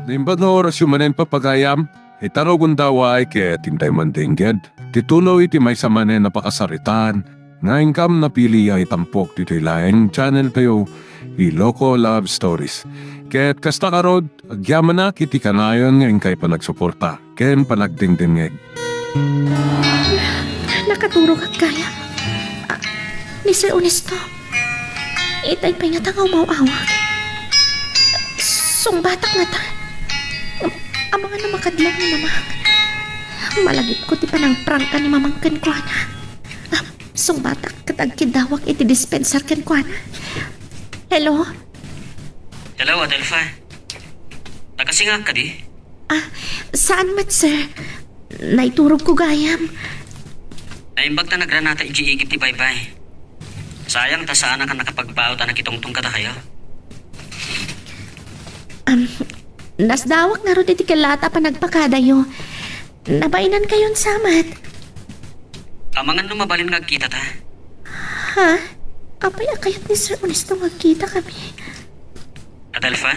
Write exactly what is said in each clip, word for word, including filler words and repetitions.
Naimbag nga orasyo manen, papagayam, ita no gundaway ket intay man dengged ti tuloy iti maysa manen a pakasaritaan nga inkam napili a itampok ditoy laeng channel tayo, Ilocos Love Stories. Ket kasta ngarud, agyamanak iti kanayon nga inkay panagsuporta ken panagdengdengngeg. Nakaturogak gayam. Ah, ni Sir Ernesto. Itay pay ngata nga umaw-awag. Sungbatak ngata. Am-, amangan no makadlaw ni Mamang. Malagipko ti panangprangka ni Mamang kenkuana. Ah, sungbatak ket agkiddawak iti dispensar kenkuana. Hello? Hello, Adelfa. Nakasingaak kadi? Ah, saan met, sir? Naiturogko gayam. Naimbag ta nagranata idiay igid ti baybay. Sayang ta saanak a nakapagbaut a nakitungtong kadakayo. Am, nasdawak ngarud iti kellaat a panagpakadayo. Nabainankayon sa met. Amangan no mabalin nga agkitata. Ha? Apay a kayat ni Sir Ernesto nga agkitakami? Adelfa?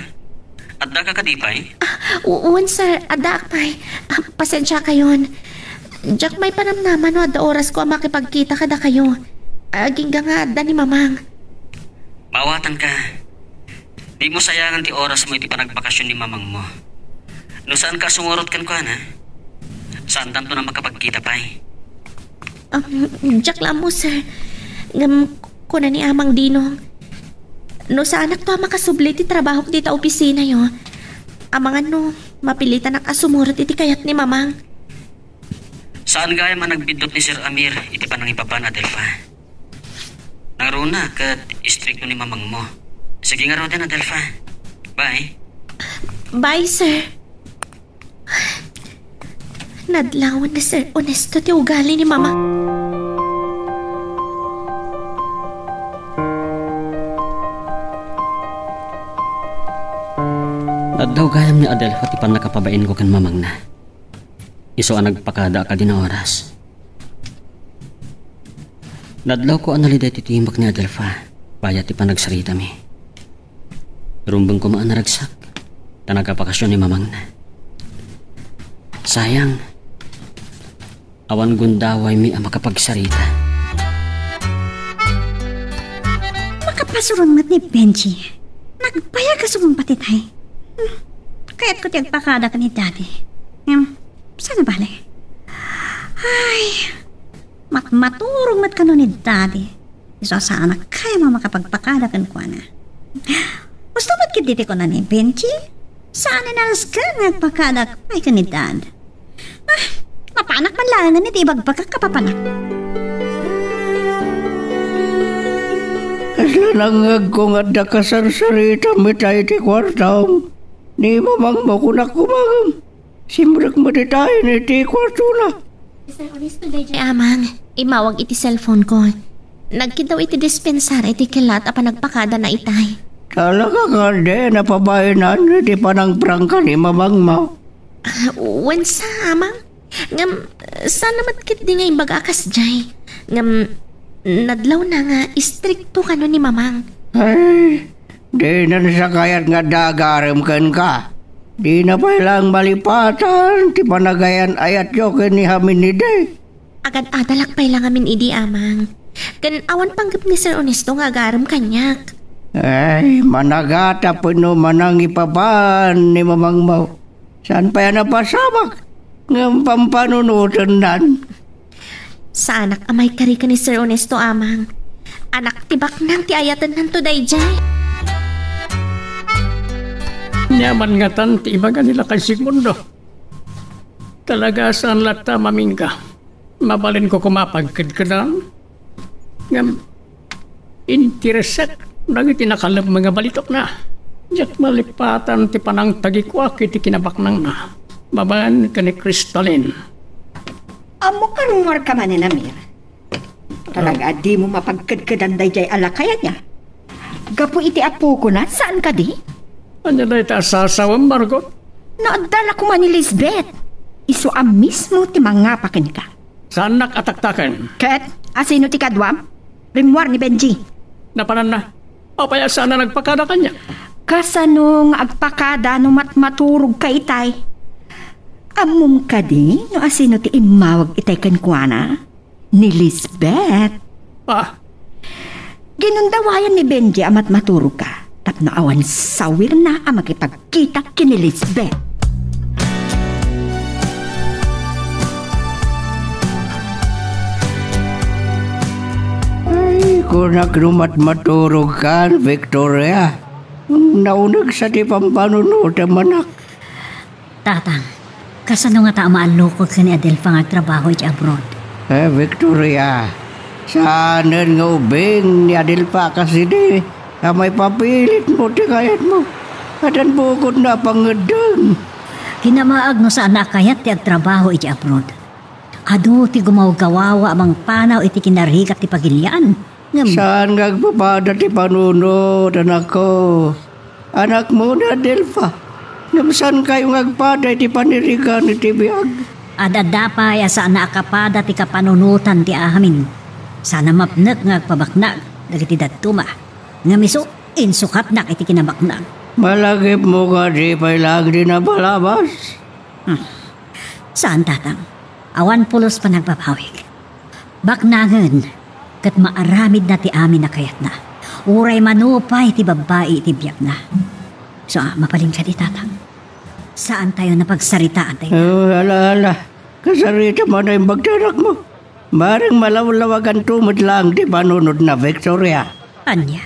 Addaka kadi pay? Ah, u-, wen, sir. Addaak pay. Ah, pasensiakayon. Diak maipanamnama no adda orasko a makipagkita kadakayo. Agingga nga adda ni Mamang. Maawatanka. Dimo sayangan ti orasmo iti panagbakasyon ni Mamangmo. No saanka a sumurot kenkuana, saantanto a makapagkita pay. Um, diak la ammo, sir. Ngem kuna ni Amang Dinong, no saanakto a makasubli ti trabahok dita opisinayo, amangan no mapilitanak a sumurot iti kayat ni Mamang. Saan gayam a nagbiddut ni Sir Amir iti panangipapan, Adelfa. Nangruna ket istrikto ni Mamangmo. Sige ngaruden, Adelfa. Bye. Bye, sir. Nadlawan ni Sir Ernesto ti ugali ni Mama. Naddaw gayam ni Adelfa ti pannakapabainko ken mamangna. Isu a nagpakada a kadi nga oras. Nadlawko a nalida iti timek ni Adelfa, bayat ti panagsaritami. Rumbeng koma a naragsak, ta nagabakasyon ni mamangna. Sayang, awan gundawaymi a makapagsarita. Makapasuron met ni Benji. Nagbayag a sumungbat itay. Hmm, kayatko ti agpakada ken ni Daddy. Ngem, saan a bale? Ay, matmaturog met kano ni Daddy. Isu a saanak gayam a makapagpakada kenkuana. Husto met ketdi ti kuna ni Benji, saan a narisken nga agpakada pay ken ni Dad. Ah, mapanak man laengen iti ibagbagak a papanak. Kasla nangngegko nga adda kasarsaritam ita iti kuartom. Ni mamangmo kunak koma ngem. Simrek met itay iti kuartona. Mister Ernesto daydiay, Amang. Immawag iti cellphone ko. Nagkiddaw iti dispensar iti kellaat a panagpakadana itay. Talaga nga dina pabainan iti panangprangka ni mamangmo? Ah, wen sa, Amang. Ngem, saan met ketdi nga imbaga a kasdiay. Ngem, nadlawna nga istrikto kano ni Mamang. Ay, dina sa kayat nga adda agarem kenka. Dina pay laeng malipatan ti panagayan-ayatyo ken ni Hamin ni Day. Agad-adalak pay la ngamin idi, Amang. Ken awan panggep ni Sir Ernesto nga agarem kaniak. Ay, managata tapno manangipapan ni mamangmo. Saan pay a napasamak? Ngem pampanunotennan. Saanak a maikari ken ni Sir Ernesto, Amang. Anak ti baknang ti ayatennanto daydiay. Ania man ngatan ti ibaga ni Lakay Sigmundo? Talaga saan latta a mamingga. Mabalinko koma a pagkedkedan. Ngem, interesek dagiti nakalemmeng a balitokna. Diak malipatan ti panangtagikuak iti kinabaknangna babaen ken ni Crystalline. Ammok a rummuarka manen, Amir. Talaga a dimo mapagkedkedan daydiay a lakay ania? Gapu iti apokona, saan kadi? Ania dayta a sasawem, Margot? No adda la koma ni Lisbeth. Isu a mismo ti mangapa kenka. Saannak a taktaken. Ket, asino ti kaduam? Rimmuar ni Benji. Napananna. Apay a saan a nagpakada kaniak? Kasano nga agpakada no matmaturogka itay? Ammom kadi no asino ti immawag itay kenkuana? Ni Lisbeth. Ah, Ginundawayan ni Benji a matmaturogka tapno awan sawirna a makipagkita ken ni Lisbeth. Ay, kunak no matmaturogkan, Victoria. Nauneg sa ti pampanunotem, anak. Tatang, kasano ngata a maallokod ken ni Adelfa nga agtrabaho iti abroad? Eh, Victoria, saanen nga ubing ni Adelfa a kasidi a maipapilitmo ti kayatmo. Addan bukodna a pangngeddeng. Kinamaag no saanna a kayat ti agtrabaho iti abroad. Adu ti gumawgawawa a mangpanaw iti kinarigat ti pagilian. Ngem saan nga agpapada ti panunot, anakko. Anakmo ni Adelfa. Ngem saankayo nga agpada iti panirigan iti biag. Ad-adda pay a saanna a kapada ti kapanunotan ti amin. Saan a mapnek nga agpabaknag dagiti dadduma. Ngem isu, insukatnak iti kinabaknag. Malagipmo kadi pay laeng ti napalabas? Hmm. Saan, Tatang. Awan pulos panagbabawik. Baknangen, ket maaramidna ti amin a kayatna. Uray mano pay ti babbai iti biagna. So, ah, mabalin kadi, Tatang? Saantayo a pagsaritaan tayo. Oh, ala, ala. Kasarita man a imbag ti anakmo. Bareng malawlawaganto met laeng ti panunotna, Victoria. Ania?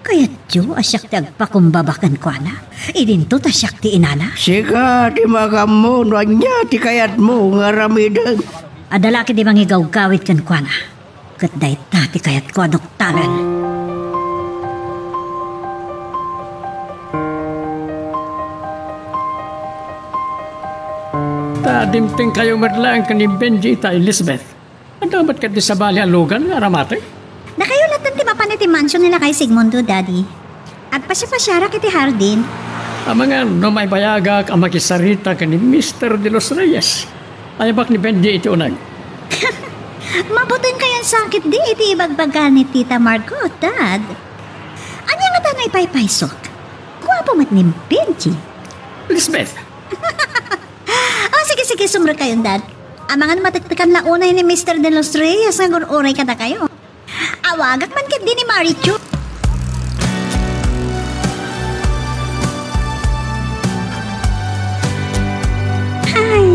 Kayatyo a siak ti agpakumbaba kenkuana? Idinto ta siak ti inana? Sika ti makaammo no ania ti kayatmo nga aramiden. Adda la ketdi mangigawgawid kenkuana, ket dayta ti kayatko a duktalan. Ta dimtengkayo met laeng ken ni Benji ita, Elizabeth. Adda met ketdi sabali a lugan nga aramati? Dakayo latten ti mapan iti mansion ni Lakay Sigmundo, Daddy. Agpasiapasiarak iti hardin. Amangan no maibayagak a makisarita ken ni Mister De Los Reyes. Ayabak ni Benji iti uneg. Mabutin kayon sakit di iti ibagbaga ni Tita Margot, Dad. Ania ngata no ipaypaysok? Guapo met ni Benji. Lisbeth, Ah, sige, sige, sumrek kayon, Dad. Amangan matektekan la unay ni Mister De Los Reyes nga agur-uray kadakayo. Awagak man ketdi ni Marichu. Hi.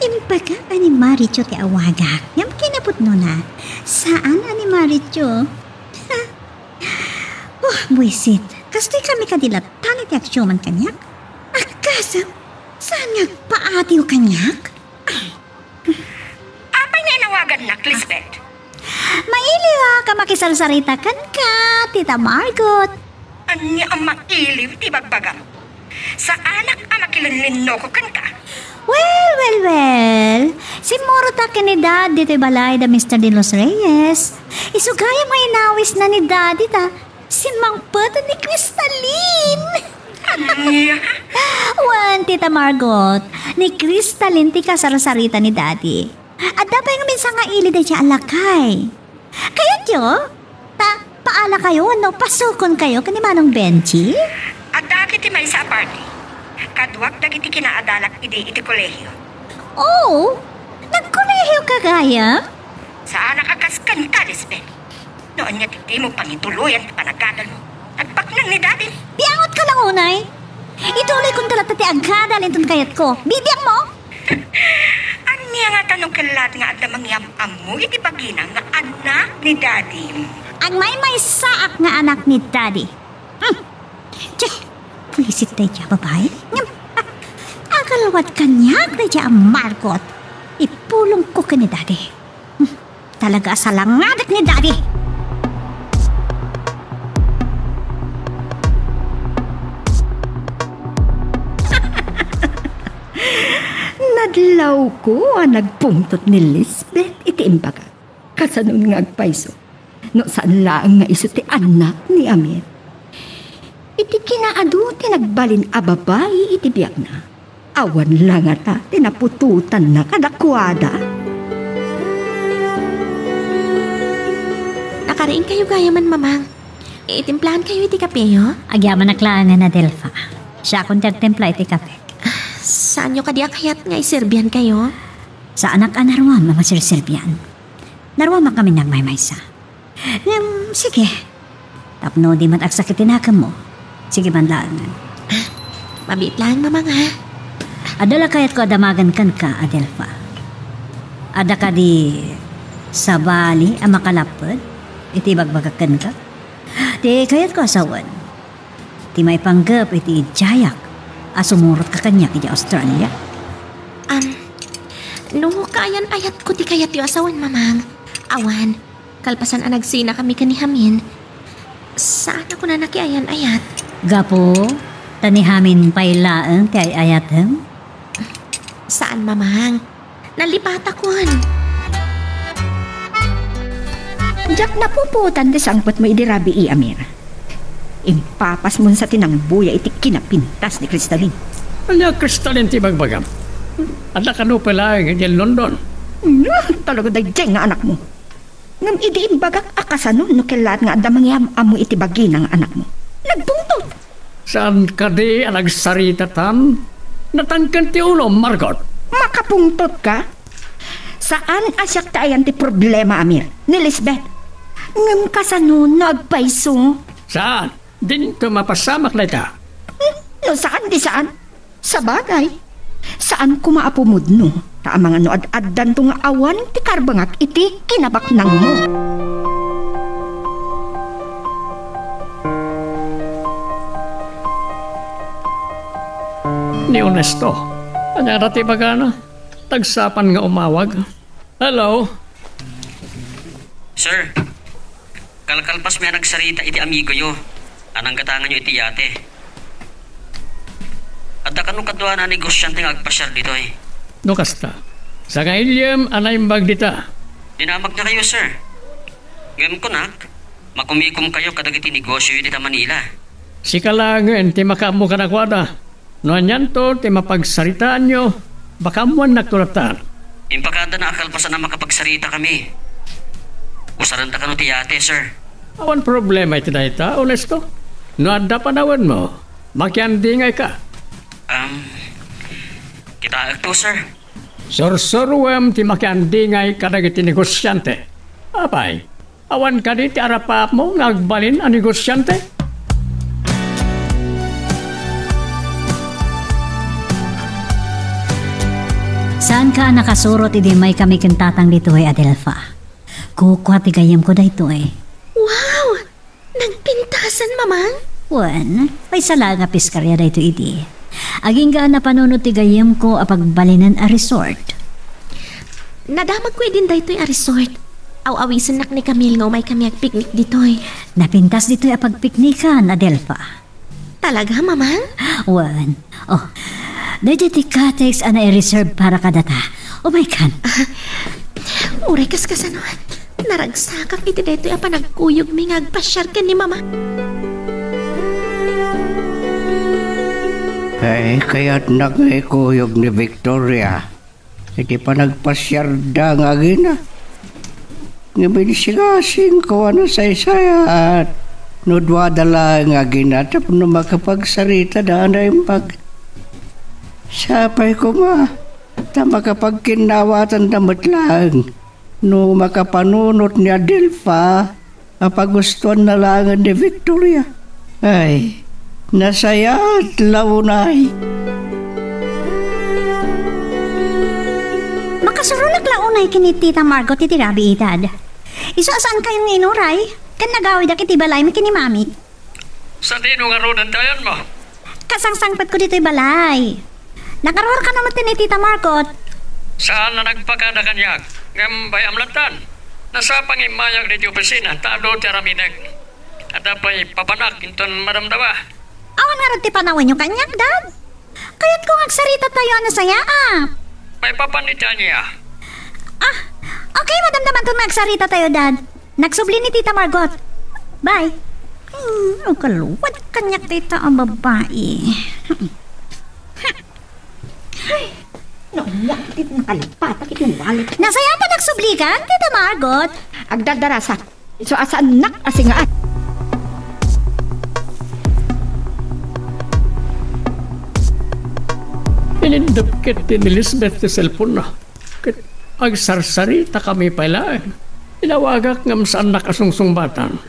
Imbagak a ni Marichu ti awagak. Ngem kinapudnona, saan a ni Marichu. Oh, buisit. Kastoy kami kadi latta iti agsiuman kaniak? Akasam, saan nga agpaatiw kaniak? Apay nga inawagannak, Lisbeth? Mailiwak a makisarsarita kenka, Tita Margot. Ania a mailiw ti bagbagam? Saanak a makilinlinnoko kenka. Well, well, well. Simmurotak ken ni Dad ditoy balay da Mister De Los Reyes. Isu gayam nga inawisna ni Daddy ta simmangpet ni Cristalin. Ania? Wen, Tita Margot, ni Cristalin ti kasarsarita ni Daddy. Adda pay ngamin sangaili daydiay a lakay. Kayatyo? Ta, paalakayo wenno pasukonkayo ken ni Manong Benji? Adda dagiti maysa a party. Kaduak dagiti kinaadalak idi iti kolehio. Oh, nagkolehio ka gayam? Saanak a kas kenka, Lisbeth. No ania ti dimo pangituloyan ti panagadalmo, agbaknang ni Daddy. Biangotka la unay. Ituloykonto latta ti agadal inton kayatko. Bibiangmo? Ania ngata no kellat nga adda mangyam-ammo iti bagina nga anak ni Daddy? Agmaymaysaak nga anak ni Daddy. Hmm. Tiyeh, buisit daydiay a babai. Ngem, ah, agalwad kaniak daydiay a Margot. Ipulongko ken ni Daddy. Hmm. Talaga a salangadak ni Daddy. Nadlawko a nagpungtot ni Lisbeth iti imbagak. Kasano nga agpayso? No saan laeng nga isu ti annak ni Amir. Iti kinaadu ti nagbalin a babai iti biagna, awan la ngata ti naputotanna kadakuada. Nakariingkayo gayamen, Mamang. Itimplaankayo iti kapeyo? Agyamanak laengen, Adelfa. Siakon ti agtimpla iti kape. Saanyo kadi a kayat nga iserbiankayo? Saanak a naruam a maserserbian. Naruamak ngamin nga agmaymaysa. Ngem, sige. Tapno di met agsakit ti nakemmo, sige man laengen. Mabiit laeng, Mamang, ha? Adda la kayatko a damagen kenka, Adelfa. Adda kadi sabali a makalapped iti ibagbagak kenka? Ti kayatko a sawen, ti maipanggep iti idiayak a sumurotka kaniak iti Australia. Am, no kaayan-ayatko ti kayatyo a sawen, Mamang. Awan, kalpasan a nagsinakami ken ni Hamin, saan a kunana ti ayan-ayat. Gapu ta ni Hamin pay laeng ti ay-ayatem? Saan, Mamang. Nalipatakon. Diak napupuotan ti sangpetmo idi rabii, Amir. Impapasmon sa ti nangbuya iti kinapintas ni Kristalin. Ania Kristalin ti ibagbagam? Adda kano pay laeng idiay London? Ania, talaga daydiay nga anakmo. Ngem idi imbagak a kasano no kellaat nga adda mangiam-ammo iti bagina nga anakmo? Nagpungtot! Saan kadi a nagsaritatan? Natangken ti ulom, Margot. Makapungtot ka? Saan a siak ti ayan ti problema, Amir, ni Lisbeth. Ngem kasano no agpayso? Saan? Dinto mapasamak dayta. Hmm, no saan, di saan. Sabagay, saan koma a pumudno, ta amangan no ad-addanto nga awan ti karbengak iti kinabaknangmo. Ni Honesto, ania ti bagana? Tagsapan nga umawag. Hello? Sir, kalkalpasmi a nagsarita iti amigoyo a nanggatanganyo iti yate. Adda kano kaduana a negosyante nga agpasiar ditoy. No kasta, sangailem a naimbag dita. Dinamaknakayo, sir. Ngem kunak, makumikomkayo kadagiti negosioyo dita Manila. Sika laengen ti makaammo kadakuada. No anianto ti mapagsaritaanyo, makaammoannakto latta. Impakadana a kalpasan a makapagsaritakami. Usarenta kano ti yate, sir. Awan problema iti dayta, Honesto. No adda panawenmo, makiandingayka. Um, kitaekto, sir. Sursuroem ti makiandingay kadagiti negosyante. Apay, awan kadi ti arapaapmo nga agbalin a negosyante? Saanka a nakasurot idi immaykami ken tatang ditoy, Adelfa. Kukua ti gayyemko daytoy. Wow! Nagpintasan, Mamang? Wen, maysa laeng a piskaria daytoy idi. Agingga a napanunot ti gayyemko a pagbalinen a resort. Nadamagko idin daytoy a resort. Aw-awisennak ni Camille nga umaykami agpiknik ditoy. Napintas ditoy a pagpiknikan, Adelfa. Talaga, Mamang? Wen. Oh, daytoy ti cottage a nai-reserve para kadata. Umaykan. Ah, uray kas kasano, naragsakak iti daytoy a panagkuyogmi nga agpasiar ken ni Mama. Ay, kayatnak nga ikuyog ni Victoria iti panagpasiarda nga agina. Ngem insigasingko a nasaysayaat no duada laeng nga agina tapno makapagsaritada a naimbag. Sapay koma ta makapagkinnawatanda met laeng no makapanunot ni Adelfa a pagustoanna laengen ni Victoria. Ay, nasayaat la unay. Makasuronak la unay ken ni Tita Margot iti rabii, Dad. Isu a saankayo nga inuray, ken nagawidak iti balaymi ken ni Mami. Sadino ngaruden ti ayanmo? Kasangsangpetko ditoy balay. Nakaruar kano met ni Tita Margot. Saan a nagpakada kaniak, ngem bay-am lattan. Nasapang immayak ditoy opisina, ta adu ti aramidek. Adda pay papanak inton madamdama. Awan ngarud ti panawenyo kaniak, Dad? Kayatko nga agsaritatayo a nasayaat. Maipapan iti ania? Ah, okay, madamdamanton nga agsaritatayo, Dad. Nagsubli ni Tita Margot. Bye. Hmm, agkaluat kaniak dayta a babai. Ay, naunyak iti nakalipatak iti wallet. Nasayaat a nagsublikan, Tita Margot. Agdardarasak. Isu a saannak a singaat. Indep ket ni Lisbeth ti cellphone-na. Ket agsarsaritami pay laeng. Inawagak ngem saannak a sungsungbatan.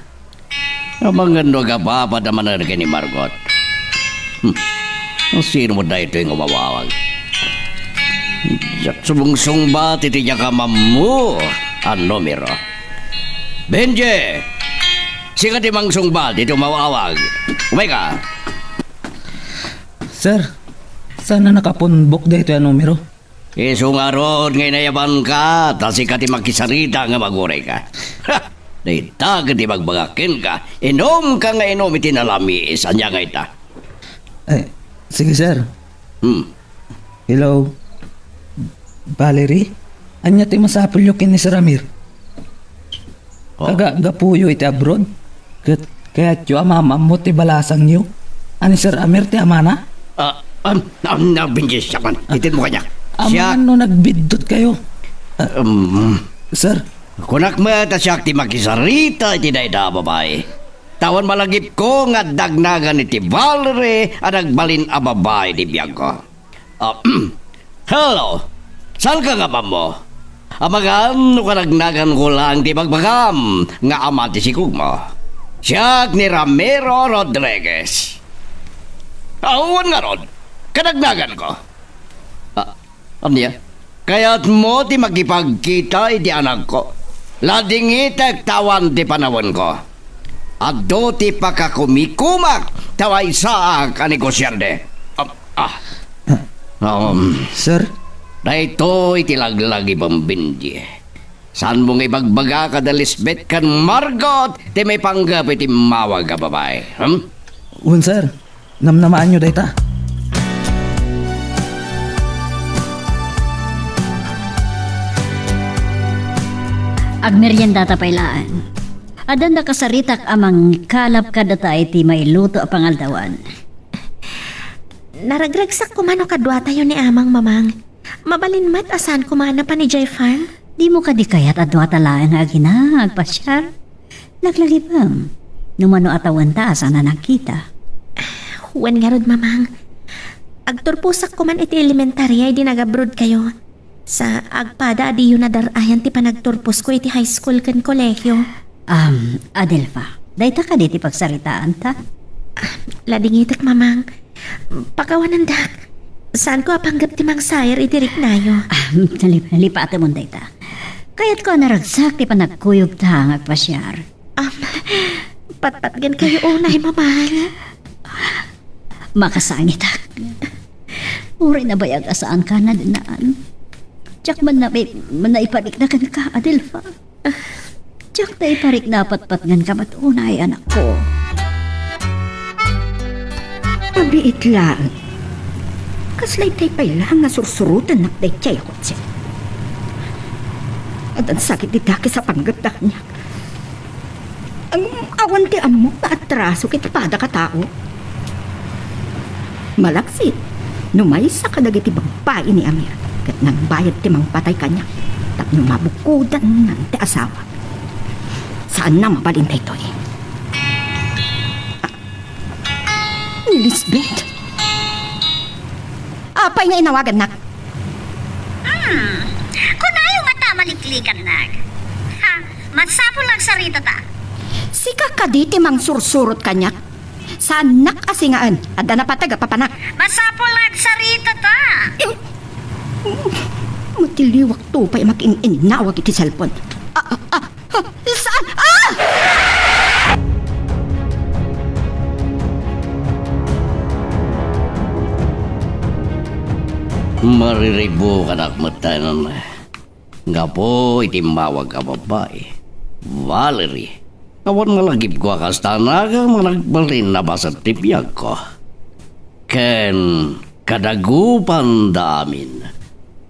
Amangan no agababad a manen ken ni Margot. Hmm. Sino met daytoy nga umawawag? Diak sumungsungbat iti diak ammo a numero. Benji! Sika ti mangsungbat iti umawawag. Umayka. Sir, saan a nakapunbok daytoy a numero? Isu ngarud nga inayabanka, ta sika ti makisarita nga agurayka. Ha! Dayta ket ibagbagak kenka, inumka nga inum iti nalamiis. Ania nga ita? Eh, sige, sir. Hmm. Hello? Valerie? Ania ti masapulyo ken ni Sir Amir? Oh. Kaga-, gapuyo iti abroad? Ket kayatyo a maam-ammo ti balasangyo a ni Sir Amir ti amana? Ah, am, am, na, Benji, siak man. Itedmo kaniak. Siak. Amangan no nagbiddutkayo? Ah, um, sir? Kunak met a siak ti makisarita iti dayta a babai. Ta awan malagipko nga adda agnagan iti Valerie a nagbalin a babai ti biagko. Ah, hello! Saanka nga ammo? Amangan no kadagnaganko laeng ti ibagbagam nga ama ti sikogmo. Siak ni Ramiro Rodriguez. Awan ngarud, kadagnaganko. Ah, ania? Kayatmo ti makipagkita iti anakko? Ladingitek ta awan ti panawenko. Adu ti pakakumikumak ta maysaak a negosiante. Ah, ah. Um, sir? Daytoy ti laglagipem, Benji. Saanmo nga ibagbaga kada Lisbeth ken Margot ti maipanggep iti immawag a babai? Hmm? Wen, sir. Namnamaanyo dayta. Agmeriendata pay laeng. Adda nakasaritak a mangkalap kadata iti mailuto a pangaldawan. Naragragsak koma no kaduatayo ni Amang, Mamang. Mabalin met a saan koma a napan idiay farm? Dimo kadi kayat a duata laeng nga agina, agpasiar? Laglagipem, no mano a tawenta a saan a nagkita. Wen ngarud, Mamang. Agturposak koman iti elementaria idi nag-abroad kayo. Sa agpada a diyo nadar-ayan ti panagturposko iti high school ken kolehio. Um, Adelfa, dayta kadi ti pagsaritaanta? Ah, ladingitek, Mamang. Pakawanendak. Saanko a panggep ti mangsair iti riknayo. Ah, nalip-, lipatemon dayta. Kayatko a naragsak ti panagkuyogta nga agpasiar. Am, patpatgenkayo unay, Mamang. Makasangitak. Uray nabayag a saanka nadnaan. Diak man na-, naiparikna kenka, Adelfa. Diak ta iparikna a patpatgenka met unay, anakko. Abiit laeng. Kasla itay pay la nga sursurotennak daydiay a kotse. Addan sakit ti dakes a panggepda kaniak. Ang awan ti ammok nga atrasok iti padak a tao. Malaksid, no maysa kadagiti babbai ni Amir, ket nagbayad ti mangpatay kaniak tapno mabukodannan ti asawa. Saanna mabalin daytoy. Ah, ni Lisbeth? Apay nga inawagannak? Hmm, kunayo nga ta maliklikannak. Ha, masapul nga agsaritata. Sika kadi ti mangsursurot kaniak? Saannak a singaen, adda napateg a papanak. Masapul nga agsaritata. Eh, matiliwakto pay makiin-innawag iti cellphone. Ah, ah, ah, saan? Ah! Mariribukanak metten. Gapu iti immawag a babbai, Valerie, awan malagipko a kasta a nagan nga nagbalin a bassit ti biagko. Ken kadagupanda amin,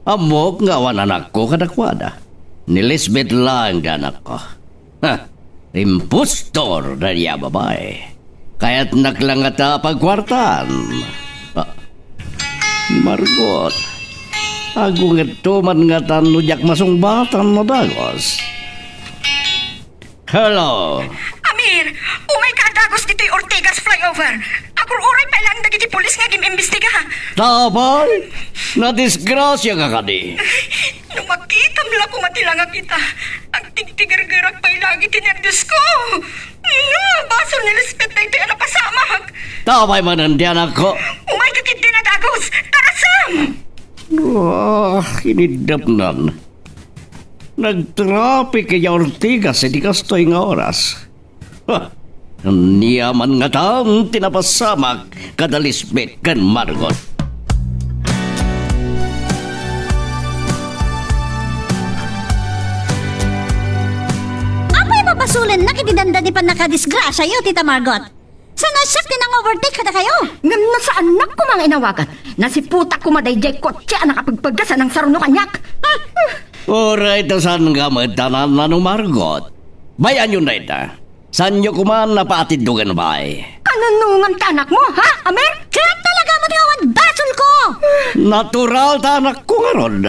ammok nga awan anakko kadakuada. Ni Lisbeth laeng ti anakko. Ha! Impostor daydiay a babai. Kayatnak la ngata a pagkuartaan. Ah, Margot, agungetto man ngatan no diak masungbatan no dagus. Hello. Amir, umayka a dagus ditoy Ortigas flyover. Agur-uray pay laeng dagiti pulis. pulis nga agim-imbestiga. Tapay, nadisgrasiaka kadi. No makitam la koma ti langak ita, agtigtigergerak pay langit ti nerviosko. No, basol ni Lisbeth daytoy a napasamak. Tapay manen ti anakko. Umayka ketdi a dagus. Tarasam! Ah, iniddepnan. Nagtrapik idiay Ortigas iti kastoy nga oras. Ha! Ania man ngatan ti napasamak kada Lisbeth ken Margot? Apay mabasolennak iti dandani pannakadisgrasiayo, Tita Margot? Saan a siak ti nang-overtake kadakayo? Ngem no saannak koma nga inawagan, nasiputak koma daydiay kotse a nakapagpaggas a nangsarno kaniak. Uray ta saanka met a nannano, Margot. Bay-anyon dayta. Saanyo koma a paatiddogen pay. Kanunongan ti anakmo, ha, Amir? Ket talaga met nga awan basolko! Natural ta anakko ngarud.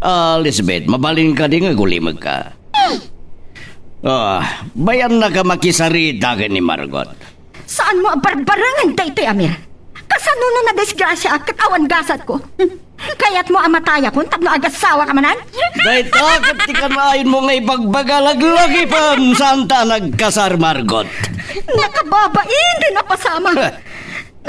Ah, Lisbeth, mabalin kadi nga agulimekka? Ah, bay-annaka makisarita ken ni Margot. Saanmo a barbarengen daytoy, Amir? Kasano no nadisgrasiaak ket awan gasatko? Kayatmo a matayakon tapno agasawaka manen? Dayta ket ti kanayon mo nga ibagbaga, laglagipen, saanta a nagkasar, Margot. Nakababain ti napasamak.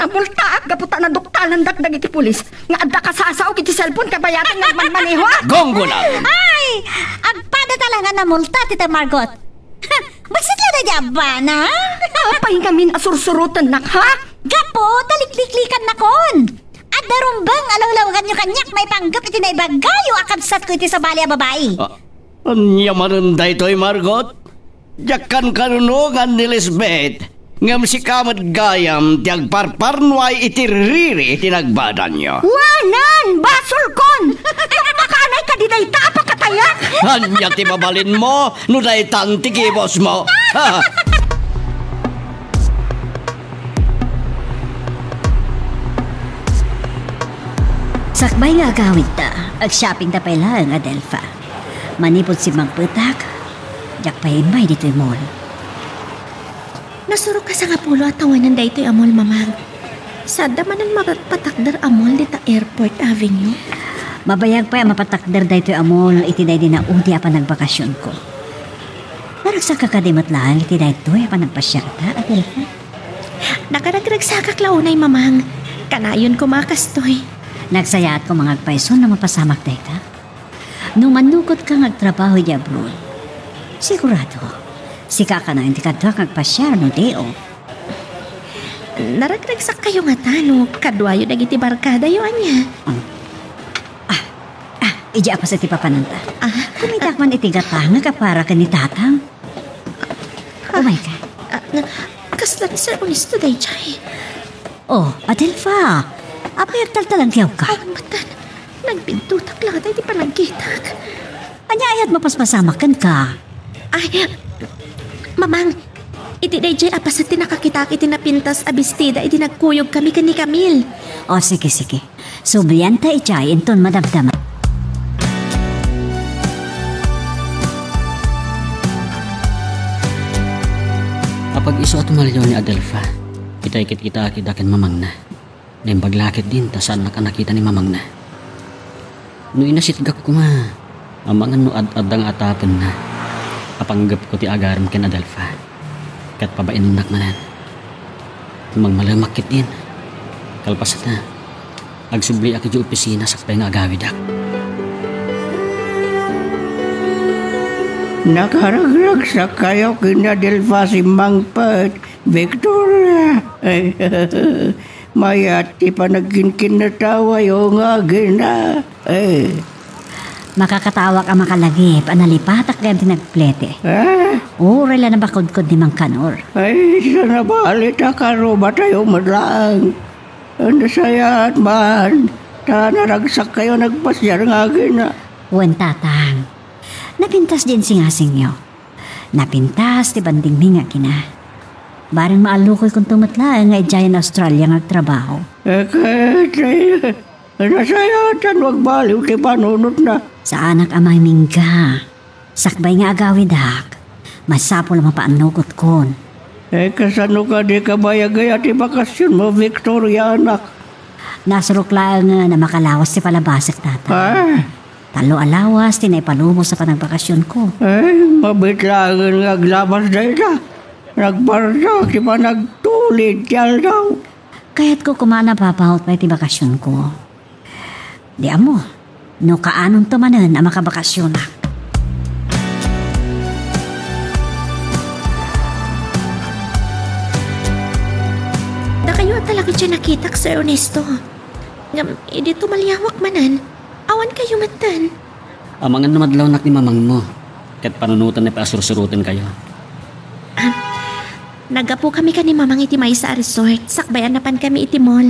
Namultaak gapu ta naduktalandak dagiti pulis nga adda kasasaok iti cellphone kabayatan nga agmanmaneho. Gonggonan! Ay! Agpada ta la nga namulta, Tita Margot. Bassit la daydi a bana? Apay ngamin a sursurotennak, ha? Gapu ta likliklannakon. Adda rumbeng a lawlawaganyo kaniak maipanggep iti naibagayo a kabsatko iti sabali a babai. Ah, ania manen daytoy, Margot? Diak kankanunongan ni Lisbeth, ngem sika met gayam ti agparparnuay iti riri iti nagbadanyo. Wanan, basolkon! Makaanay kadi dayta a pakatayak? Ania ti mabalinmo no daytan ti gibusmo? Sakbay nga agawidta, agshoppingta pay laeng, Adelfa. Manipud simmangpetak, diak pay immay ditoy mall. Nasurok a sangapulo a tawenan daytoy a mall, Mamang. Saanda manen mapatakder a mall dita Airport Avenue? Mabayag pay a mapatakder daytoy a mall iti daydi naudi a panagbakasionko. Naragsakka kadi met laeng iti daytoy a panagpasiarta, Adelfa? Nakaragragsakak la unay, Mamang. Kanayon koma a kastoy. Nagsayaat koma nga agpayso no mapasamak dayta. No mannukotka nga agtrabaho idiay abroad, sigurado, sika a kanayon ti kaduak nga agpasiar no day off. Naragragsakkayo ngata no kaduayo dagiti barkadayo, ania? Ah, ah, ah, idiay a paset ti papananta. Ah? Kumitak man iti gatangek a para ken ni Tatang. Umayka. Ah, nga, kasla ni Sir Ernesto daydiay. Oh, Adelfa, apay agtaltalanggiawka? Awan met, nagbintotak la daydi panagkitak. Ania, ayat mapaspasamak kenka? Ay, Mamang, iti daydiay a paset ti nakakitaak iti napintas a bestida idi nagkuyogkami ken ni Camille. Oh, sige, sige. Sublianta idiay inton madamdama. Apag-isu a tumalio ni Adelfa, itay ket kitaak ida ken mamangna. Naimbag la ketdin ta saannak a nakita ni mamangna. No inasitgak koma, amangan no ad-adda nga atapenna a panggepko ti agarem ken Adelfa, ket pabainennak manen. Mangmalemak ketdin. Kalpasanna, agsubliak idiay opisina sakbay nga agawidak. Nakaragragsakkayo ken ni Adelfa simmangpet, Victoria. Mayat ti panagkinkinnatawayo nga agina. Eh. Makakatawak a makalagip a nalipatak gayam ti nagplete. Ah? Uray la nabakodkod ni Mang Kanor. Ay, sa nabali ta karubatayo met laeng. Nasayaat man, ta naragsakkayo nagpasiar nga agina. Wen, Tatang. Napintas diay insingasingyo. Napintas ti bandingmi nga agina. Bareng maallukoykonto met laeng nga idiayen Australia nga agtrabaho. Eh, ket, eh, nasayaatan no agbaliw ti panunotna. Saanak a mamingga. Sakbay nga agawidak, masapul a mapaannukotkon. Eh, kasano kadi kabayag aya ti bakasionmo, Victoria, anak? Nasurok laengen a makalawas ti palabasek, Tatang. Ah. Tallo a lawas ti naipalubos a panagvakasionko. Ay, mabiit laengen nga aglawas dayta. Nagparda ti panagtulid ti aldaw. Kayatko koma a napapaut pay ti bakasionko. Di ammo, no kaanonto manen a makabakasionak. Dakayo a talaga ti nakitak, Sir Ernesto. Ngem, idi tumaliawak manen, awan kayo metten. Amangan no madlawnak ni mamangmo, ket panunotenna pay a sursurotenkayo. Ah, naggapu kami ken ni Mamang iti maysa a resort, sakbay a napan kami iti mall.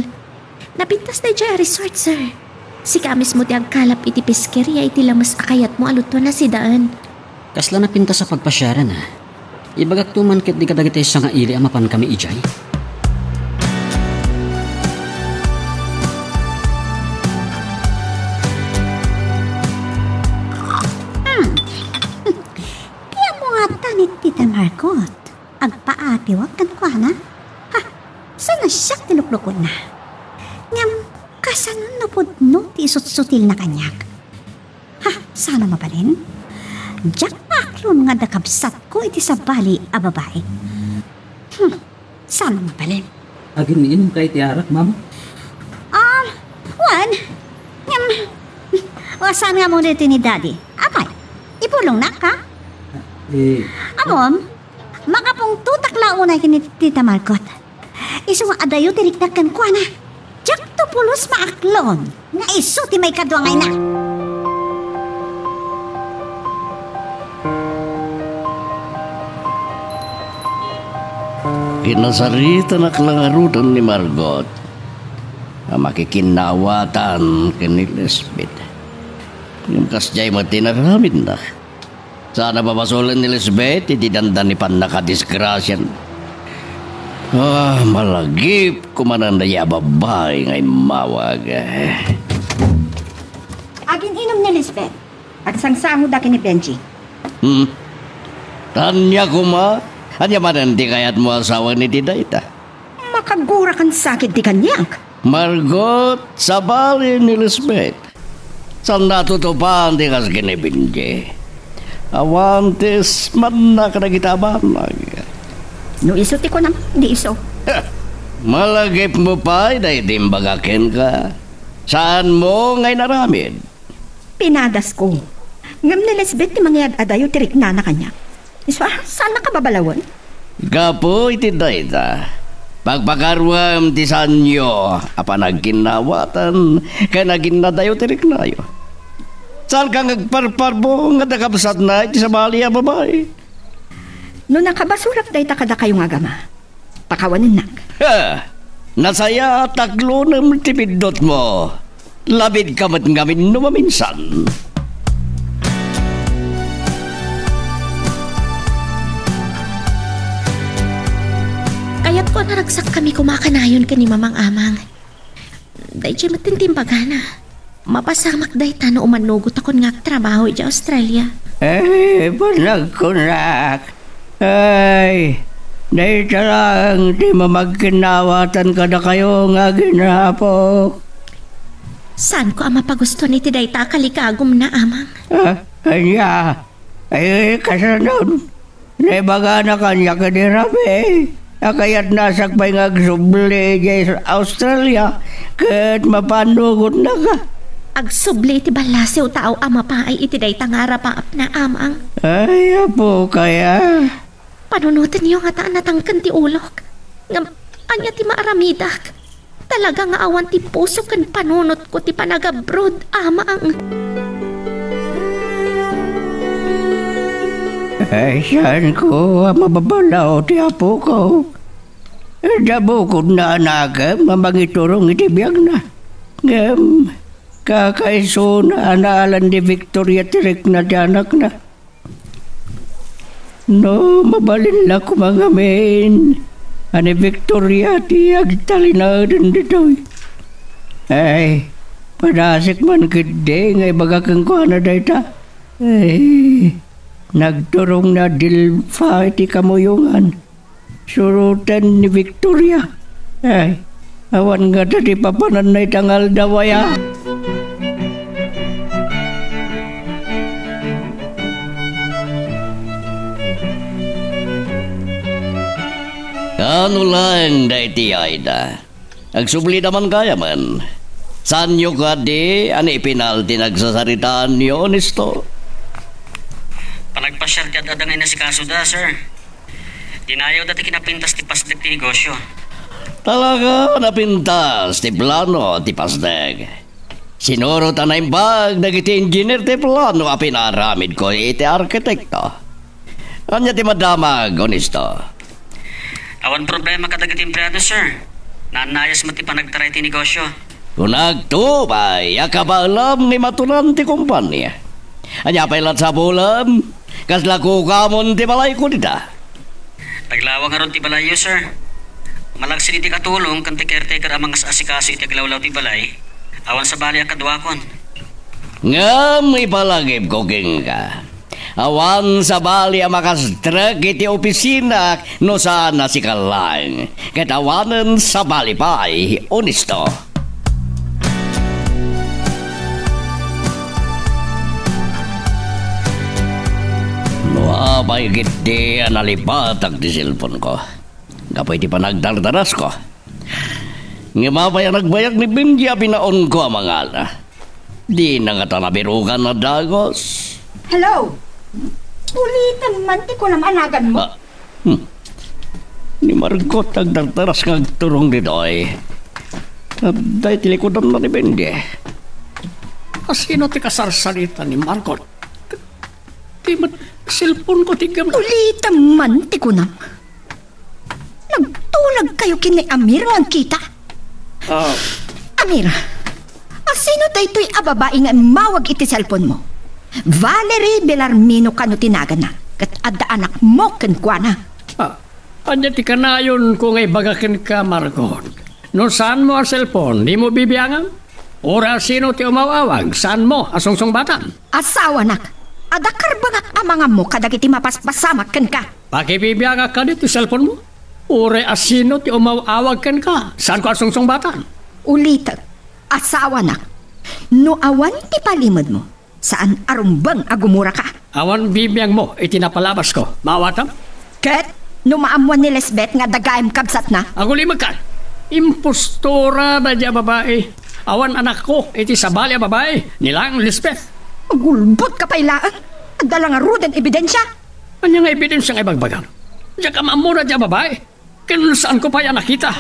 Napintas daydiay a resort, sir. Sika mismo ti agkalap iti piskeria iti lames a kayatmo a luton a sidaen. Kasla napintas a pagpasiaran, a. Ibagakto man ketdi kadagiti sangaili a mapankami idiay. Hmm. Ti ammo ngata ni Tita Margot, agpaatiwak kenkuana. Ha, saan a siak ti luklukonna. Ngem, kasano no pudno ti isutsutilna kaniak? Ha, saan a mabalin? Diak maaklon nga adda kabsatko iti sabali a babai. Hmm, saan a mabalin? Aginimka iti arak, Mama? Ah, wen. Ngem, saan nga ammo daytoy ni Daddy? Apay, ipulongnak, ha? Eh, Ammom, makapungtotak la unay ken ni Tita Margot. Isu nga adayo ti riknak kenkuana. Diakto pulos maaklon nga isu ti maikadua nga ina. Kinasaritanak la ngaruden ni Margot a makikinnaawatan ken ni Lisbeth. Ngem kasdiay met ti inaramidna. Saan a babasolen ni Lisbeth iti dandani pannakadisgrasian. Ah, malagip koma dayta a babai nga immawag. Agin-inum ni Lisbeth. Agsangsangoda ken ni Benji. Hmm. Ania koma? Ania manen ti kayatmo a sawen iti dayta? Makagura kan sakit ti kaniak. Margot, sabali ni Lisbeth. Saan natutupan ti kas ken ni Benji. Awan ti ismanna kadagiti a banag. No isu ti kunam, di isu. Malagipmo pay daydi imbagak kenka. Saanmo nga inaramid? Pinadasko. Ngem ni Lisbeth ti mangyad-adayo ti riknana kaniak. Isu a, saannaka babalawen? Gapu iti dayta, pagpakaruem ti saanyo a panagkinnaawatan ken aginnadayo ti riknayo. Saanka nga agparparbong nga adda kabsatna iti sabali a babai? No nakabasurak dayta kadakayo nga agama, pakawanennak. Ha! Nasayaat a aklonem ti piddutmo. Labidka met ngamin no maminsan. Kayatko a naragsakkami koma a kanayon ken ni Mamang Amang. Daydiay met ti imbagana. Mapasamak dayta no umanugotakon nga agtrabaho idiay Australia. Eh, panagkunak. Ay, dayta laeng ti mamagkinnaawatan kadakayo nga aginapok. Saanko a mapagustuan iti dayta a kalikagumna, Amang. Ah, ania? Ay, kasano? Naibagana kaniak iti rabii a kayatna a sakbay nga agsubli idiay Australia ket mapanugotnaka. Agsubli iti ballasiw tao a mapaay iti dayta nga arapaapna, Amang. Ay, apo kaya? Panunotenyo ngata a natangken ti ulok. Ngem ania ti maaramidak? Talaga nga awan ti puso ken panunotko ti panagabroad, Amang. Ay, saanko a mababalaw ti apoko. Adda bukodna a nakem a mangiturong iti biagna. Ngem, kakaisuna a naalan ni Victoria ti rikna ti anakna. No, mabalin la koma ngamin a ni Victoria ti agtalinaeden ditoy. Ay, padasik man ketdi nga ibaga kenkuana dayta. Ay, nagturong na dilfa iti kamuyongan. Suroten ni Victoria. Ay, Awan ngata ti papananna ita nga aldaw aya. Kaano laeng daytoy, Aida? Agsublida man gayamen. Saanyo kadi a naipinal ti nagsasaritaanyo, Honesto? Panagpasiar ti ad-adda nga inasikasoda, sir. Dinayawda ti kinapintas ti pasdek ti negosyo. Talaga, napintas ti plano ti pasdek. Sinurot a naimbag dagiti engineer ti plano a pinaaramidko iti arkitekto. Ania ti madamag, Honesto? Awan problema kadagiti empleado, sir. Naannayas met ti panagtaray ti negosyo. Kunakto pay a kabaelam ni matunan ti kompania. Ania pay latta a problem? Kasla kukamon ti balayko dita? Naglawa ngarud ti balayyo, sir. Malaksid iti katulong ken ti caretaker a mangas-asikaso iti aglawlaw ti balay. Awan sabali a kaduakon. Ngem ipalagipko kenka, awan sabali a makastrek iti opisina no saan a sika laeng, ket awanen sabali pay, Honesto. No apay ketdi a nalipatak ti cellphone-ko gapu iti panagdardarasko, ngem apay a nagbayag ni Benji a binaonko a mangala? Dina ngata nabirugan a dagus. Hello? Ulitem man ti kunam a naganmo? Ah, hmm. Ni Margot ti agdardaras nga agturong ditoy. Adda iti likudanna ni Benji. Asino ti kasarsarita ni Margot? Ti met cellphone-ko ti gamla. Ulitem man ti kunam. Nagtulag kayo ken ni Amir nga agkita? Ah. Amir, asino daytoy a babai nga immawag iti cellphone-mo? Valerie Belarmino kano ti naganna, ket adda anakmo kenkuana. Ah, ania ti kanayonko nga ibaga kenka, Margot? No saanmo a cellphone, dimo bibiangan? Uray asino ti umaw-awag, saanmo a sungsungbatan? Asawanak, adda karbengak a mangammo kadagiti mapaspasamak kenka. Pakibibiangak kadi ti cellphone-mo? Uray asino ti umaw-awag kenka, saanko a sungsungbatan? Ulitek, asawanak, no awan ti palimedmo, saan a rumbeng a gumuraka. Awan bibiangmo iti napalabasko. Maawatam? Ket no maammuan ni Lisbeth nga adda gayyem kabsatna? Agulimekka. Impostora daydi a babai. Awan anakko iti sabali a babai. Ni laeng Lisbeth. Agulbotka pay laeng. Adda la ngaruden ebidensia. Ania nga ebidensia nga ibagbagam? Diak ammo daydi a babai. Ken saanko pay a nakita.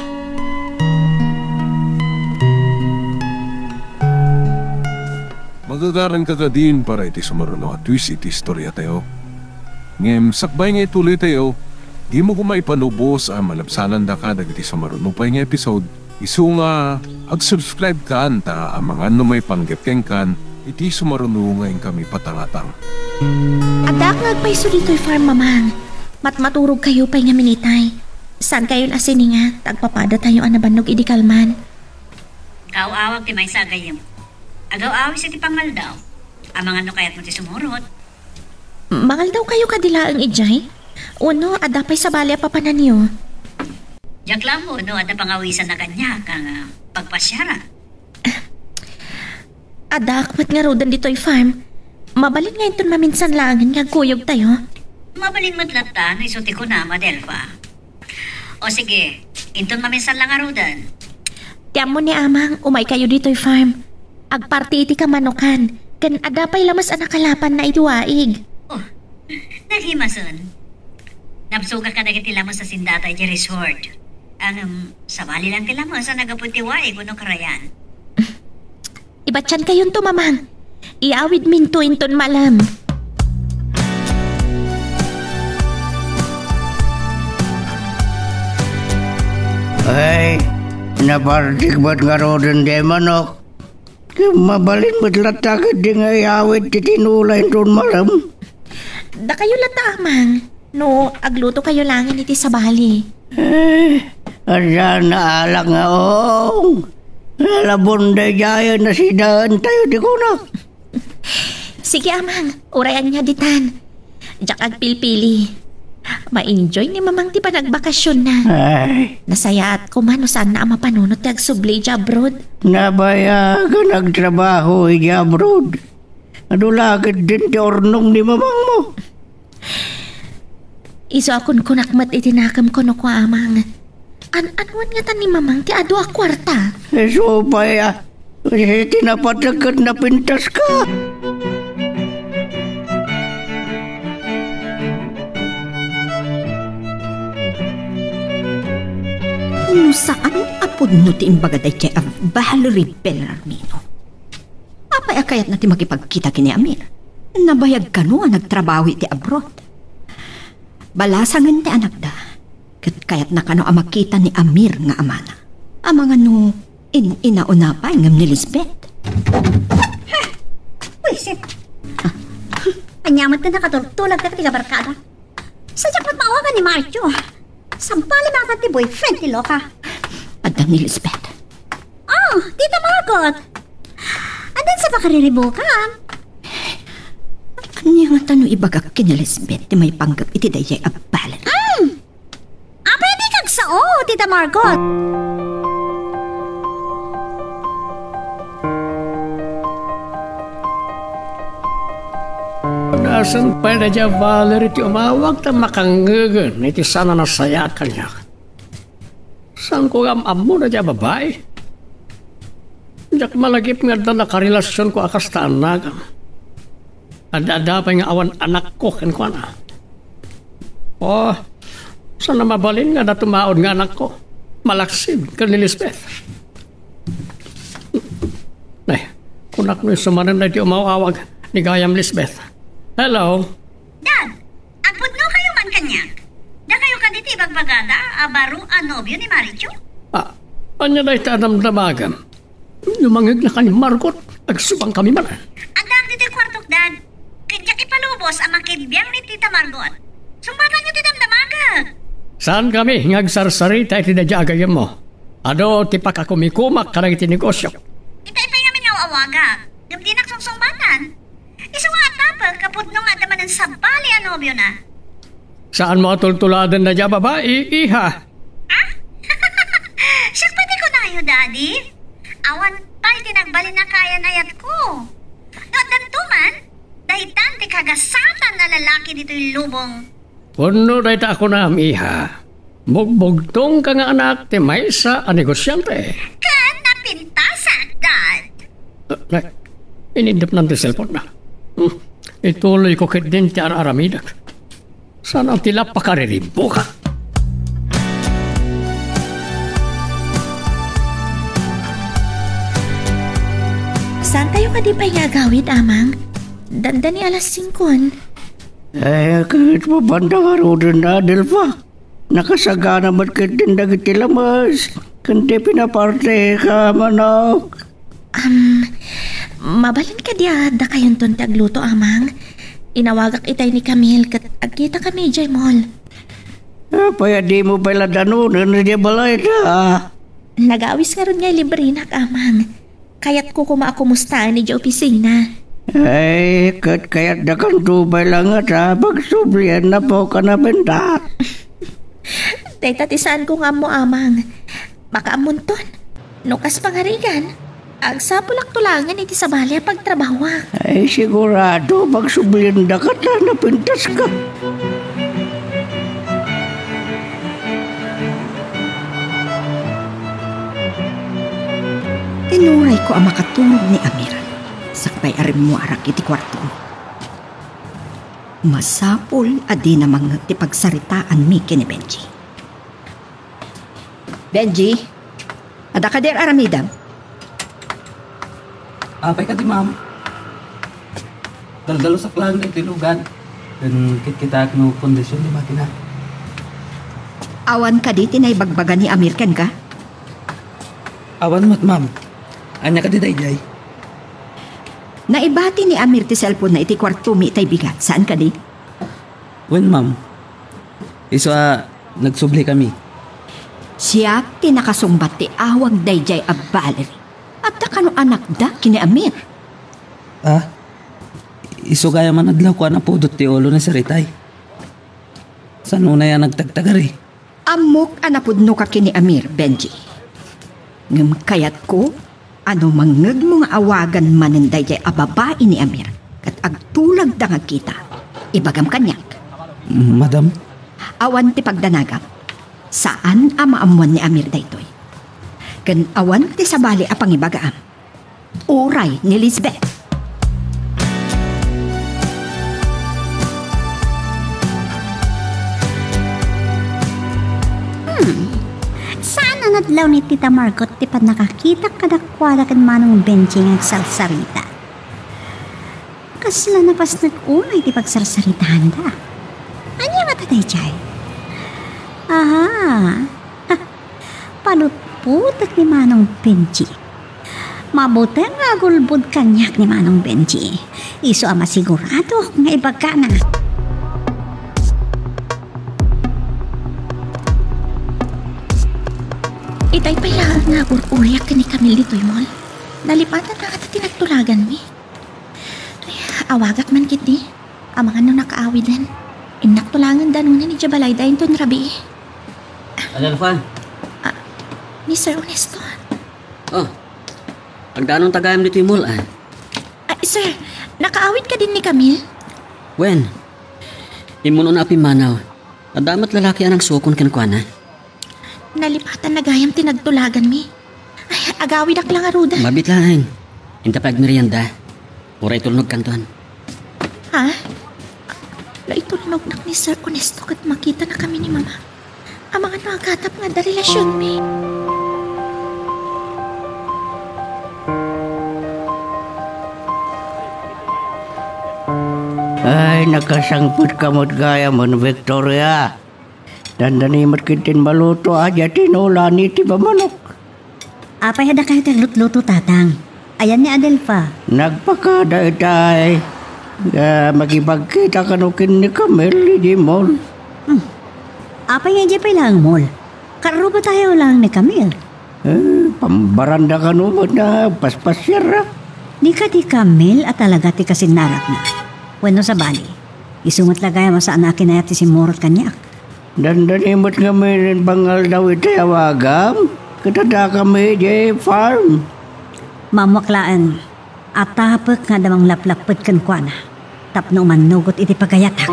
Magagaranka kadin para iti sumaruno a twist iti istoriatayo. Ngem sakbay nga ituloytayo, dimo koma ipanubos a malabsanandaka dagiti sumaruno pay nga episode, isu nga agsubscribe kan ta amangan no maipanggep kenkan iti sumaruno nga inkami patangatang. Addaak nga agpayso ditoy farm, Mamang. Matmaturogkayo pay ngamin itay. Saankayon a siningat ta agpapadatayo a nabannog idi kalman. Kaaw-awag ti maysa a gayyem. Agaw-awis iti pangaldaw. Amangan no kayatmo ti sumurot. Mangaldawkayo kadi laeng idiay? Wenno adda pay sabali a papananyo? Diak la ammo no adda pangawisan a kaniak nga pagpasiara. Addaak met ngaruden ditoy farm. Mabalin nga inton maminsan laengen nga agkuyogtayo. Mabalin met latta no isu ti kunam, Adelfa. O sige, inton maminsan la ngaruden. Ti ammo ni Amang, umaykayo ditoy farm. Agparti iti kamanokan, ken adda pay lames a nakalapanna iti waig. Oh, nagimasen. Nabsogak kadagiti lames a sindata iti resort. Ngem, sabali lang ti lames a naggapu iti waig wenno karayan. Ibatiankayonto, Mamang. Iawidminto inton malem. Ay, napartik met ngaruden diay manok. Ket mabalin met latta ketdi nga iawid ti tinola inton malem. Dakayo latta, Amang. No aglutokayo laengen iti sabali. Eh, adda naalak nga ong. Nalabon daydiayen a sidaentayo ti kunak. Sige, Amang. Uray ania ditan. Diak agpilpili. Ma-enjoy ni Mamang ti panagbakasionna. Ay. Nasayaat koma no saanna a mapanunot ti agsubli idiay abroad. Nabayagan agtrabaho idiay abroad. Adu la ketdin ti urnong ni Mamangmo. Isu a kunkunak met iti nakemko no kua, Amang. An-anuan ngata ni Mamang ti adu a kuarta? Isu pay a, iti napateg ket napintaska. No saan a pudno ti imbaga daydiay a Valerie Bellarmino? Apay a kayatna ti makipagkita ken ni Amir? Nabayag kano a nagtrabaho iti abroad. Balasangen ti anakda, ket kayatna kano a makita ni Amir nga amana. Amangan no in-inauna pay ngem ni Lisbeth. Wisit! Ania met ti nakaturtulag ket ti kabarkada? Sadiak met maawagan ni Marco. Sabali met ti boyfriend ti Loka. Adda ni Lisbeth. Oh, Tita Margot. Addan sa pakariribukam? Ania ngata no ibagak ken ni Lisbeth ti maipanggep iti daydiay a Valerie? Mm. Apay a dika agsao, Tita Margot? Naasan pay daydiay a Valerie ti umawag ta makangngegen iti saan a nasayaat kaniak. Saanko nga am-ammo daydiay a babai? Diak malagip nga adda nakarelasionko a kasta a nagan. Adda-adda pay nga awan anakko kenkuana. Oh, saan a mabalin nga adda tumaud nga anakko? Malaksid ken ni Lisbeth. Ay, kunak no isu manen daytoy umaw-awag ni gayam Lisbeth. Hello? Dad, agpudno kayo man kaniak? Dakayo kadi ti ibagbagada a baro a nobio ni Marichu? Ah, ania dayta a damdamagam? No mangngegna ken ni Margot, agsubang kami man. Addaak ditoy kuartok, Dad. Ket diak ipalubos a makidbiang ni Tita Margot. Sungbatanyo ti damdamagek. Saan kami nga agsarsarita iti daydiay a gayyemmo? Adu ti pakakumikumak kadagiti negosio. Itay pay ngamin nga aw-awagak, ngem dinak sungsungbatan. Isu nga adda pay, kapudno nga adda manen sabali a nobiona. Saanmo a tultuladen daydiay a babai, iha? Ah? Siak pay ti kunayo, Daddy. Awan pay ti nagbalin a kaayan-ayatko. No addanto man, daytan ti kagasatan a lalaki ditoy lubong. Wenno dayta a kunam, iha. Bugbugtongka nga anak ti maysa a negosiante. Ken napintasak, Dad. Ah, nay, inindepnan ti cellphone-na. Hmm, ituloyko ketdin ti ar-aramidek. Saan a ti la pakariribukak. Saan tayo kadi pay nga agawid, Amang? Dandani alas singkon. Ay, ket mabanda ngaruden, Adelfa. Nakasagana met ketdin dagiti lames ken ti pinaparteka a manok. Am, mabalin kadi a dakayonton ti agluto, Amang? Inawagak itay ni Camille ket agkitakami idiay mall. Apay a dimo pay la danonen idiay balayda? Nagawis ngarud nga ilibrinak, Amang. Kayatko koma a kumustaen idiay opisina. Ay, ket kayatdakanto pay la ngata a pagsublian a pukanen a benta. Dayta ti saanko nga ammo, Amang. Makaammonton, no kas pangarigan, agsapulakto laengen iti sabali a pagtrabahoak. Ay, sigurado, pagsubliandaka ta napintaska. Inurayko a makaturog ni Amir, sakbay a rimmuarak iti kuarto. Masapul a dina mangngeg ti pagsaritaanmi ken ni Benji. Benji, adda kadi ar-aramidem? Apay kadi, ma'am? Daldalusak laeng daytoy lugan. Ken kitkitaak no kondision ti makina. Awan kadi ti naibagbaga ni Amir kenka? Awan met, ma'am. Ania kadi daydiay? Naibati ni Amir ti cellphone-na iti kuartomi itay bigat, saan kadi? Wen, ma'am. Isu a nagsubli kami. Siak ti nakasungbat ti awag daydiay a Valerie. Adda kano anakda ken ni Amir? Ah, isu gayam a nadlaw ko a napudot ti ulo ni Saritay. Saan unay a nagtagtagari? Ammok a napudnoka ken ni Amir, Benji. Ngem kayatko a no mangngegmo nga awagan manen daydiay a babai ni Amir ket agtulagda nga agkita, ibagam kaniak. Madam? Awan ti pagdanagam. Saan a maammoan ni Amir daytoy. Ken awan ti sabali a pangibagaam. Uray ni Lisbeth. Hmm. Saan a nadlaw ni Tita Margot ti pannakakitak kadakuada ken Manong Benji nga agsarsarita? Kasla napasnek unay ti pagsarsaritaanda. Ania ngata daydiay? Aha. Palutpotek ni Manong Benji. Mabuteng nga agulbod kaniak ni Manong Benji. Isu a masiguradok nga ibagana. Itay pay laeng nga agur-uriak ken ni Camille ditoy mall. Nalipatan na ngata ti nagtulaganmi. Ay, awagak man ketdi. Amangan no nakaawiden. Innakto laengen danongen idiay balayda inton rabii. Adelfa? Ah, ni Sir Ernesto. Oh, agdanonta gayam ditoy mall, ah. Ah, sir, nakaawid kadin ni Camille? Wen, immun-una a pimmanaw. Adda met lalaki a nangsukon kenkuana. Nalipatan na gayam ti nagtulaganmi. Ay, agawidak la ngaruden. Mabiit laeng. Inta pay agmerienda. Uray tulnogkanton. Ha? No itulnognak ni Sir Ernesto ket makitanakami ni Mama, amangan no agatap nga adda relasionmi. Ay, nakasangpetka met gayam, Victoria. Dandani met ketdin maluto a diay tinola ni ti pamanok. Apay a dakayo ti aglutluto, Tatang? Ayan ni Adelfa? Nagpakada itay. Ah, makipagkita kano ken ni Camille idiay mall. Hmm. Apay nga idiay pay laeng mall? Karrubatayo laeng ni Camille. Eh, pambaranda kano met nga paspasiar, ah. Di kadi Camille a talaga ti kasinnarakna? Wenno sabali, isu met la gayam a saan a kinayat ti simmurot kaniak. Dandani met ngamin bangal daw iti awagam, ket addakami idiay farm. Maammoak laeng a tapek nga adda manglaplapped kenkuana tapno umannugot iti pagayatak.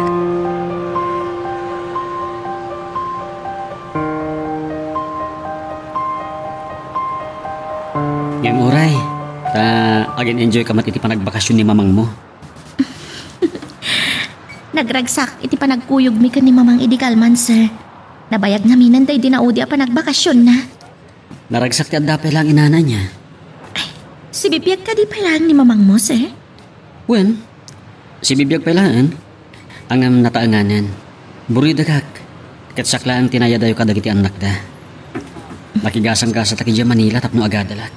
Ngem uray, ta agin-enjoyka met iti panagbakasyon ni mamangmo. Nagragsak iti panagkuyogmi ken ni Mamang idi kalman, sir. Nabayag ngaminen daydi naudi a panagbakasionna. Naragsak ti adda pay laeng inana ania? Ay, sibibiag kadi pay laeng ni Mamangmo, sir? Wen, sibibiag pay laeng. Ngem nataenganen. Buridagak. Ket siak laeng ti naayadayo kadagiti annakda. Nakigasanggasatak idiay Manila tapno agadalak.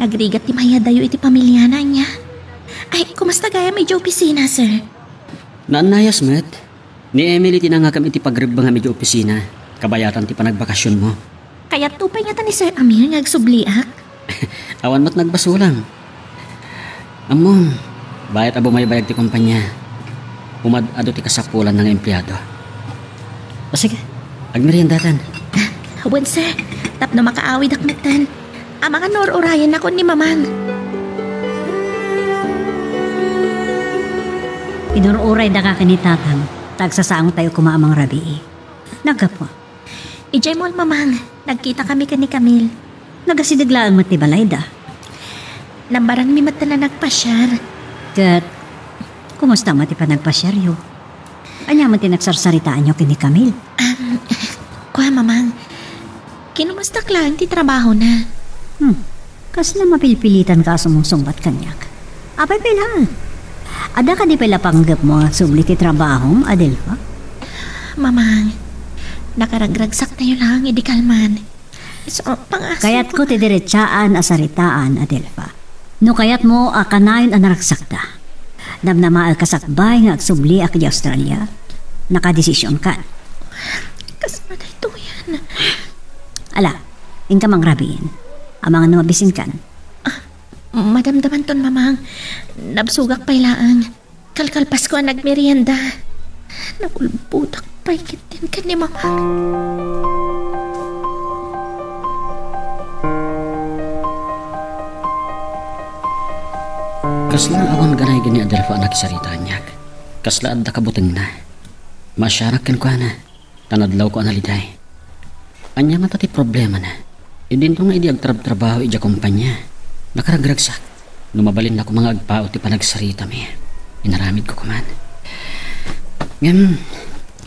Nagrigat ti maayadayo iti pamiliana ania? Ay, kumusta gayam idiay opisina, sir? Naannayas met. Ni Emily ti nangngegam iti pagrebbengam idiay opisina, kabayatan ti panagbakasionmo. Kayatto pay ngata ni Sir Amir nga agsubliak? Awan met nagbasolam. Ammom, bayat a bumaybayag ti kompania, umad-adu ti kasapulanna nga empleado. O sige, agmeriendatan. Wen, sir, tapno makaawidak metten. Amangan no ur-urayennakon ni Mamang. Inur-uray daka ken ni Tatang, ta agsasangotayo koma a mangrabii. Naggapu. Idiay mall, Mamang, nagkitakami ken ni Camille. Nagasideg laeng met ti balayda. Nambarangmi metten a nagpasiar. Ket, kumusta met ti panagpasiaryo? Ania met ti nagsarsaritaanyo ken ni Camille? Am, kua, Mamang, kinumustak laeng ti trabahona. Hmm, kasla mapilpilitanka a sumungsungbat kaniak. Apay pay laeng? Adda kadi pay la panggepmo nga agsubli ti trabahom, Adelfa? Mamang, nakaragragsaktayo laeng idi kalman. So, pangas- Kayatko ti diretsaan a saritaan, Adelfa. No kayatmo a kanayon a naragsakta, namnamaek a sakbay nga agsubliak idiay Australia, nakadesisionkan. Kasano daytoyen? Ala, inka mangrabiin. Amangan no mabisinkan. Ah, madamdamanton, Mamang. Nabsogak pay laeng. Kalkalpasko a nagmerienda. Nagulbodak Pay ketdin ken ni Mamang. Kasla awan ganay ken ni Adelfa a nakisarita kaniak. Kasla adda kabutengna. Maasiarak kenkuana. Tan adlawko a naliday. Ania ngata ti problemana? Idinto nga idi agtrabtrabaho idiay kompania, nakaragragsak. No mabalinna koma nga agpaut ti panagsaritami, inaramidko koman. Ngem,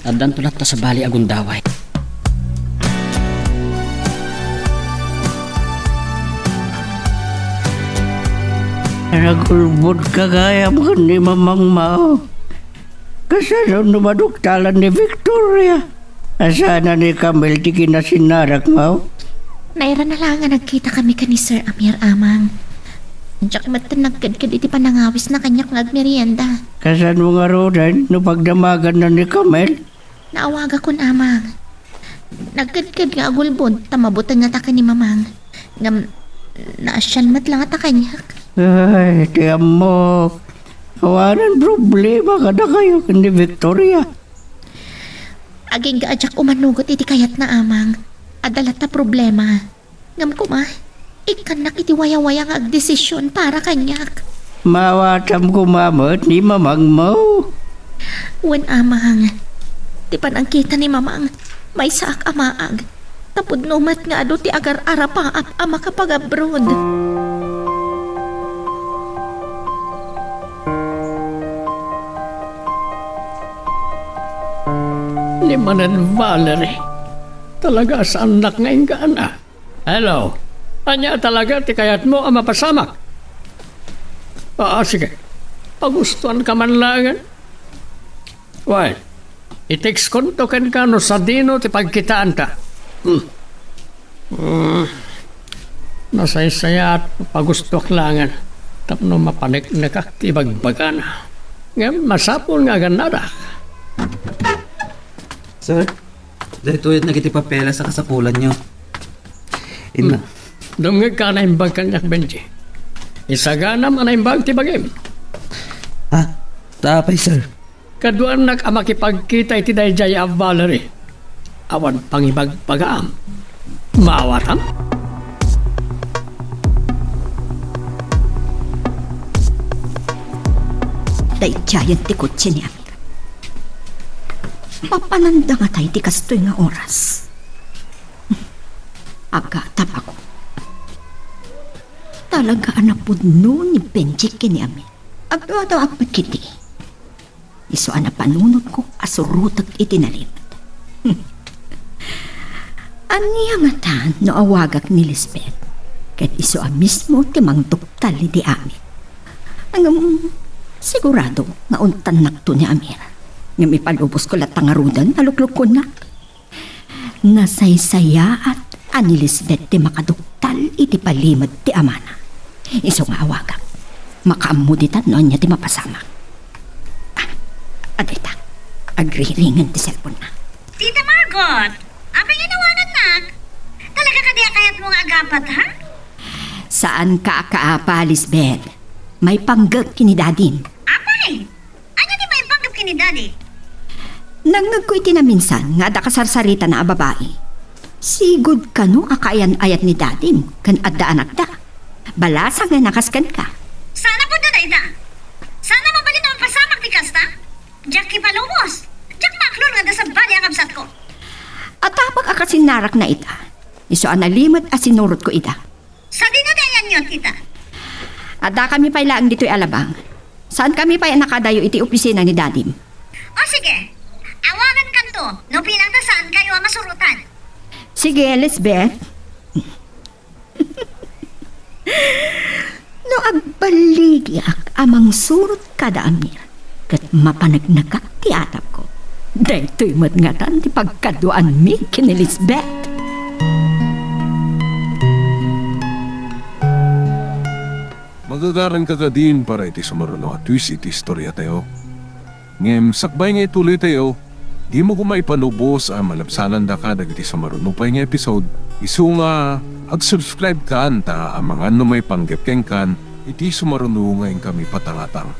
addanto latta sabali a gundaway. Nagulbodka gayam ken ni Mamang Mao. Kasano no maduktalan ni Victoria? Asana ni Camille ti kinasinarakmo? Nairana la nga nagkitakami ken ni Sir Amir, Amang. Diak met nagkedked iti panangawisna kaniak nga agmerienda. Kasano ngaruden no pagdamaganna ni Camille? Naawagakon, Amang. Nagkedked nga agulbod ta mabuteng ngata ken ni Mamang. Ngem, naasian met la ngata kaniak. Ay, ti ammok. Awanen problema kadakayo ken ni Victoria. Agingga a diak umanugot iti kayatna, Amang. Adda latta problema. Ngem koma, ikkannak iti wayawaya nga agdesision para kaniak. Maawatam koma met ni Mamangmo. Wen, Amang. Ti panangkita ni Mamang, maysaak a maag. Ta pudno met nga adu ti agar-arapaap a makapag-abroad. Ni manen Valerie, talaga a saannak nga inggana. Hello. Ania talaga ti kayatmo a mapasamak? Ah, sige. Pagustuanka man laengen. Well, i-textkonto kenka no sadino ti pagkitaanta. Hmm. Hmm. Nasaysayaat, pagustuak laengen tapno mapaneknekak ti ibagbagana. Ngem masapul nga agannadak. Sir, daytoy met dagiti papeles a kasapulanyo. Inna. Hmm. Dumngegka a naimbag kaniak, Benji. Isaganam a naimbag ti bagim. Ha? Ta apay, sir? Kaduaennak a makipagkita iti daydiay a Valerie. Awan pangibagbagaam. Maawatam? Daydiayen ti kotse ni Amir. Mapananda ngata iti kastoy nga oras. Agatapago. Talaga a napudno ni Benji ken ni Amir. Agduaduaak met ketdi. Isu a napanunotko a surotek iti nalimed. Ania ngatan no awagak ni Lisbeth? Ket isu a mismo ti mangduktal iti amin. Ngem, sigurado nga untannakto ni Amir. Ngem ipalubosko latta ngaruden a luklukonnak. Nasaysayaat a ni Lisbeth ti makaduktal iti palimed ti amana. Isu nga awagak. Makaammo ditan no ania ti mapasamak. Ah, adda ita. Agriringen ti cellphone-na. Tita Margot, apay nga inawanannak? Talaga kadi a kayatmo nga agapat, ha? Saanka a kaapa, Lisbeth. Maipanggep ken ni Dadim. Apay? Ania ti maipanggep ken ni Daddy? Nangngegko iti naminsan nga adda kasarsaritana a babai. Sigud kano a kaayan-ayat ni Dadim ken adda anakda. Balasang nga nakas kenka. Saan a pudno dayta? Saan a mabalin a mapasamak ti kasta? Diak ipalubos. Diak maaklon nga adda sabali a kabsatko. Atapek a kasinnarakna ita. Isu a nalimed a sinurotko ida. Sadino ti ayanyo, tita? Addakami pay laeng ditoy a labang. Saankami pay a nakadayo iti opisina ni Dadim. O, sige. Awagankanto no pinanta saankayo a masurotan. Sige, Lisbeth. No agbaligiak a mangsurot kada Amir, ket mapaneknekak ti atapko. Daytoy met ngatan ti pagkaduaanmi ken ni Lisbeth. Magagaranka kadin para iti sumaruno a twist iti istoriatayo. Ngem sakbay nga ituloytayo, dimo koma ipalubos a malabsanandaka dagiti sumaruno pay nga episode, isu nga ag-subscribe kan ta amangan no maipanggep kenkan iti sumaruno nga inkami patangatang.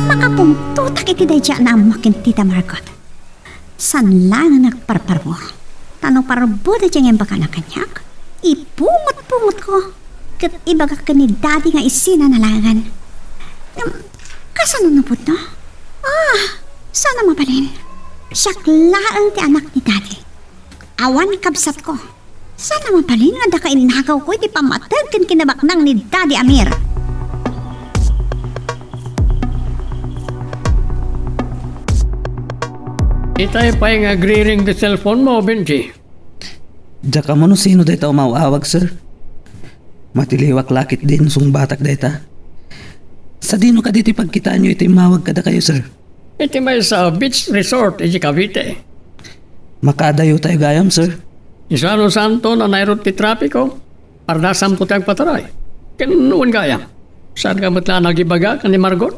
Makapungtotak iti daydiay a naammoak ken Tita Margot. Saan laeng nga agparparbo? Ta no parbo daydiay nga imbagana kaniak, ipungotpungotko, ket ibagak ken ni Daddy nga isinana laengen. Ngem, kasano no pudno? Ah, saan a mabalin? Siak laeng ti anak ni Daddy. Awan kabsatko. Saan a mabalin nga adda kainnagawko iti pammateg ken kinabaknang ni Daddy Amir? Itay pay nga agriring ti cellphone mo, Benji. Diak ammo no sino dayta umaw-awag, sir. Matiliwak la ketdi no sungbatak dayta. Sadino kadi ti pagkitaenyo iti immawag kadakayo, sir? Iti maysa a beach resort iti Cavite. Makaadayotayo gayam, sir. Isano santo a nairut ti trapiko? Pardasamko ti agpataray. Ken wen gayam, saanka met la nagibaga ken ni Margot?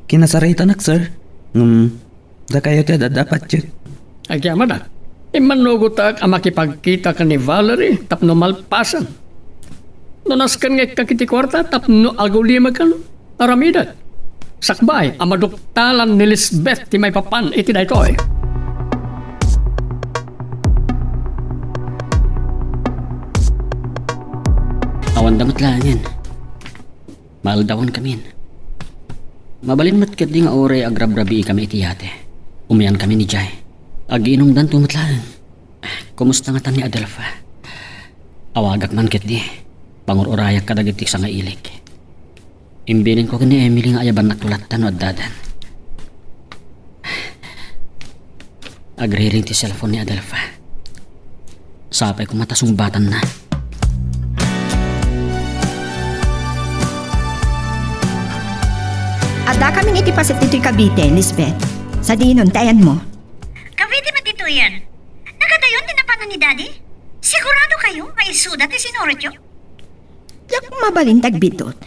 Kinasaritanak, sir. Ngem, dakayo ti ad-adda a patiek. Agyamanak. Immannugotak a makipagkita ken ni Valerie tapno malpasen. No nasken nga ikkak iti kuarta tapno agulimek ken aramidek. Sakbay a maduktalan ni Lisbeth ti maipapan iti daytoy. Awanda met laengen. Maaldawankamin. Mabalin met ketdi nga uray agrabrabiikami iti yate. Umiankami ni Jai. Agiinumdanto met laeng. Kumusta ngata ni Adelfa? Awagak man ketdi. Pangur-urayak kadagiti sangailik. Imbilinko ken ni Emily nga ayabannak latta no addadan. Agriring ti cellphone ni Adelfa. Sapay koma ta sungbatanna. Addakamin iti paset ditoy Cavite, Lisbeth. Sadinon ti ayanmo? Cavite met ditoyen. Nagadayon ti napanan ni Daddy? Sigurado kayo nga isuda ti sinuroyo? Diak mabalin ti agbiddut.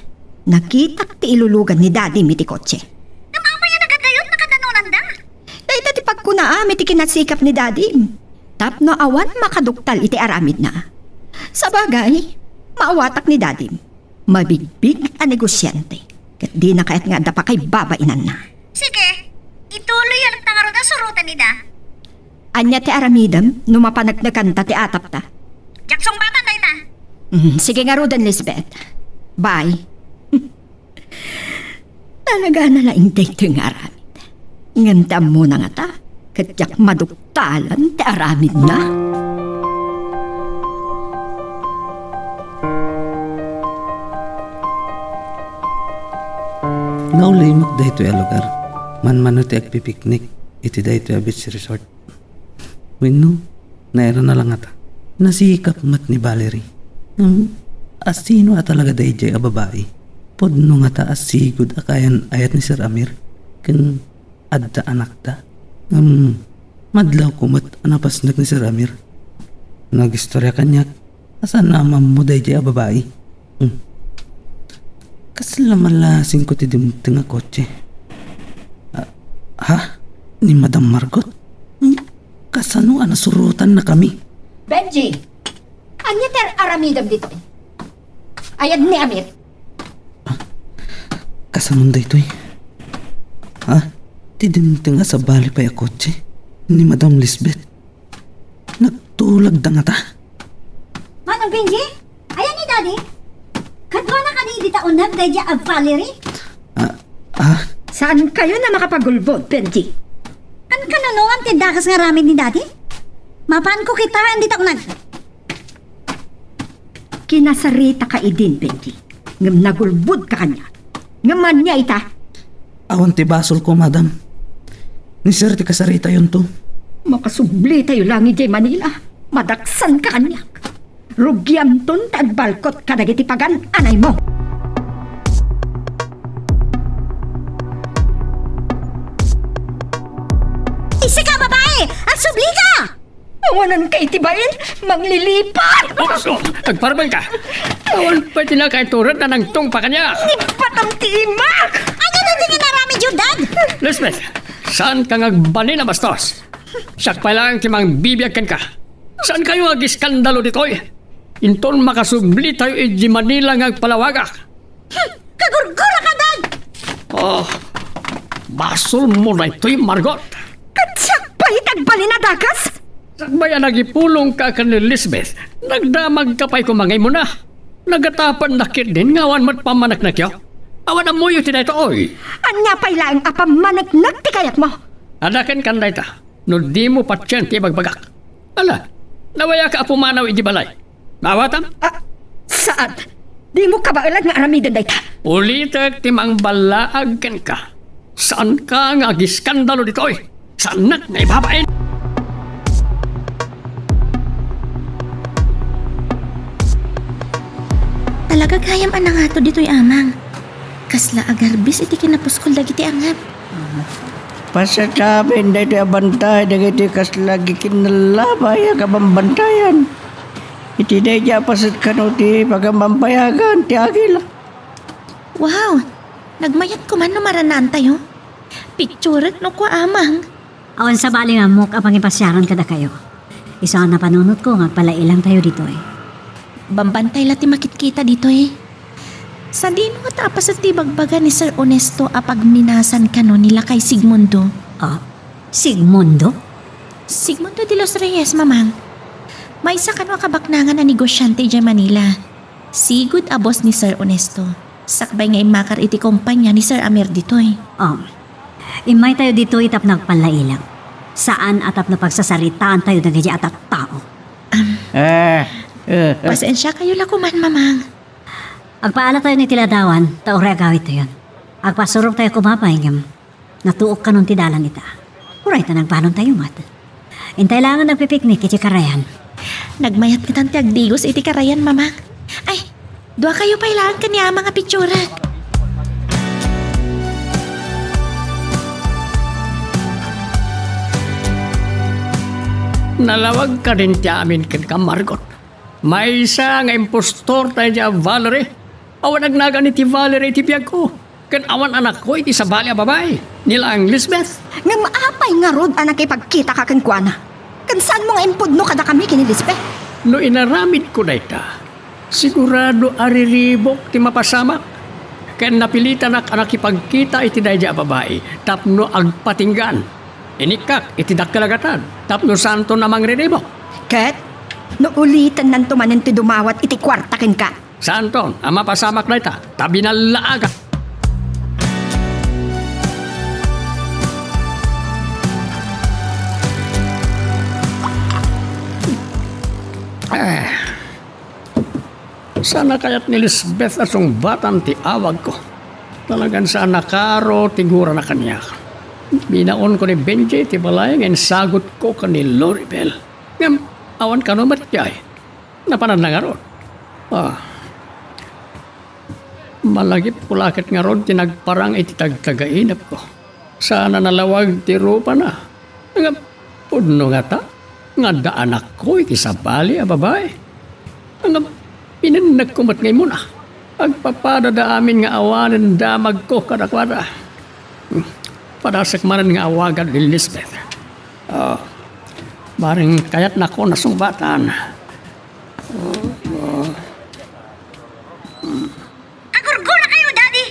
Nakitak ti ilulugan ni Dadim iti kotse. Ngem apay a nagadayonna kada nonanda? Dayta ti pagkunaam iti kinasikap ni Dadim. Tapno awan makaduktal iti aramidna. Sabagay, maawatak ni Dadim. Mabigbig a negosiante. Ket dina kayat nga adda pakaibabainanna. Sige, ituloy a latta ngarud a suroten ida. Ania ti aramidem no mapaneknekanta ti atapta? Diak sungbatan dayta. Mm, sige ngaruden, Lisbeth. Bye. Talaga na laeng daytoy nga aramid. Ngem ti ammona ngata, ket diak maduktalan ti aramidna. Naulimek daytoy a lugar. Manmano ti agpipiknik iti daytoy a beach resort. Wenno, nairana la ngata. Nasikap met ni Valerie. Ngem, asino a talaga daydiay a babai? Pudno ngata a sigud a kayan-ayat ni Sir Amir. Ken adda anakda. Ngem, madlawko met a napasnek ni Sir Amir. Nagistorya kaniak a saan a mammo daydiay a babai. Hmm. Kasla malasingko ti dimteng a kotse. Ah, ha? Ni Madam Margot? Hmm? Kasano a nasurotannakami? Benji! Ania ti ar-aramidem ditoy? Ayat ni Amir? Ah, kasano daytoy? Ha? Ti dimteng a sabali pay a kotse ni Madam Lisbeth. Nagtulagda ngata. Manong Benji? Ayan ni Daddy? Kaduana kadi dita uneg daydiay a Valerie? Ah, ah? Saan kayo na makapagulbod, Benji? An kanunuan ti dakes nga aramid ni Daddy? Mapanko kitaen dita uneg. Kinasarita ka idin, Benji. Ngem nagulbod ka kaniak. Ngem ania ita? Awan ti basolko, madam. Ni sir ti kasaritayonto. Makasubli tayo lang idiay Manila. Madaksan ka kaniak. Rugiamton ta agbalkot kadagiti pagan-anaymo. Sika, babae! Agsublika! Awanan ka iti bain, manglilipat! Oops! Oh, agparban ka! Awan pay ti nakaitured a nangtungpa kaniak! Nibbatam ti imak! Ania daytoy nga inaramidyo, Dad? Lisbeth, saan ka nga agbalin a bastos? Siak pay laeng ti mangbibiag kenka. Saan kayo nga agiskandalo ditoy? Inton makasubli tayo iti Manila nga agpalawagak. Hmm, kagurgura ka, Dad! Oh, basolmo daytoy, Margot. Ket siak Agbalin a dakes? Sakbay a nagipulongka ken ni Lisbeth, nagdamagka pay koma nga immuna. Nagatapennak ketdin nga awan met pammaneknekyo. Awan ammoyo ti daytoy. Ania pay laeng a pammaneknek ti kayatmo? Adda kenkan dayta, no dimo patien ti ibagbagak. Ala, nawayaka a pumanaw iti balay. Maawatam? Ah, saan. Dimo kabaelan nga aramiden dayta. Ulitek ti mangballaag kenka. Saanka nga agiskandalo ditoy. Saannak nga ibabain. Talaga gayam a nangato ditoy, Amang. Kasla agarbis iti kinapuskol dagiti angep. Pasataben daytoy a bantay dagiti kasla agikinnalabay a kabambantayan. Iti daydiay a paset kano ti pagambambayagan ti agila. Wow! Nagmayat koman no marannaantayo. Picturek no kua, Amang. Awan sabali nga ammok a pangipasiaran kadakayo. Isu a napanunotko nga agpalailangtayo ditoy. Bambantay la ti makitkita ditoy. Sadino ngata a paset ti ibagbaga ni Sir Ernesto a pagminasan kano ni Lakay Sigmundo? Ah, Sigmundo? Sigmundo de los Reyes, Mamang. Maysa kano a kabaknangan a negosiante idiay Manila. Sigud a boss ni Sir Ernesto. Sakbay nga immakar iti kompania ni Sir Amir ditoy. Ah, immaytayo ditoy tapno agpallailang. Saan a tapno pagsasaritaantayo dagiti a tattao. Am, Eh, eh, eh. Pasensiakayo la koman, Mamang. Agpaalatayon iti ladawan, ta uray agawidtayon. Agpasuroktayo koma pay ngem natuok kanon ti dalan ita. Uray ta nagbalontayo met. Intay laengen agpipiknik iti karayan. Nagmayat ngatan ti agdigos iti karayan, Mamang. Ay, duakayo pay laeng ken ni Amang a picturek. Nalawag kadin ti amin kenka, Margot. Maysa nga impostor daydiay a Valerie. Awan agnagan iti Valerie iti biagko. Ken awan anakko iti sabali a babai, ni laeng Lisbeth. Ngem apay ngarud a nakipagkitaka kenkuana? Ken saanmo nga impudno kadakami ken ni Lisbeth? No inaramidko dayta, sigurado a riribuk ti mapasamak. Ken napilitanak a nakipagkita iti daydiay a babai tapno agpatinggaan. Inikkak iti dakkel a gatad tapno saanton a mangriribuk. Ket no ulitennanto manen ti dumawat iti kuarta kenka, Saanton a mapasamak dayta, ta binallaagak. Ah. Saan a kayat ni Lisbeth a sungbatan ti awagko. Talagan saan a karo ti gurana kaniak. Binaonko ni Benji ti balay nga insagutko ken ni Loribel. Ngem, awan kano met diay. Napananna ngarud. Ah. Malagipko la ket ngarud ti nagparang iti tagtagainepko. Saan a nalawag ti rupana. Ngem, pudno ngata nga adda anakko iti sabali a babai. Ngem, pinennekko met nga immuna. Agpapadada amin nga awanen damagko kadakuada. Hmm. Padasek manen nga awagan ni Lisbeth. Oh, bareng kayatnakon a sungbatan. Agurgurakayo, Daddy!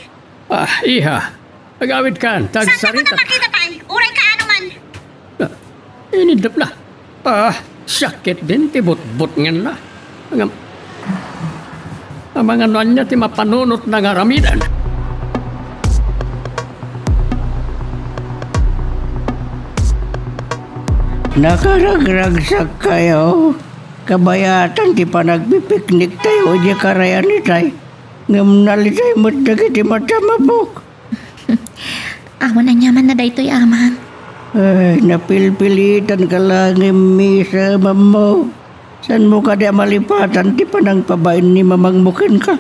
Ah, iha. Agawidkan, ta agsarita. Saan ka ko napakita pay? Uray kaano man. Ah, inidep na. Ah, siak ketdin ti butbutngenna. Ngem, amangan no ania ti mapanunotna nga aramiden. Nakaragragsakkayo. Kabayatan ti panagpipikniktayo idiay karayan itay. Ngem naliday met dagiti matamabok. Awan aniamanna daytoy, Amang. Ay, napilpilitanka la ngem misa, Mammo. Saanmo kadi a malipatan ti panangpabain ni mamangmo kenka?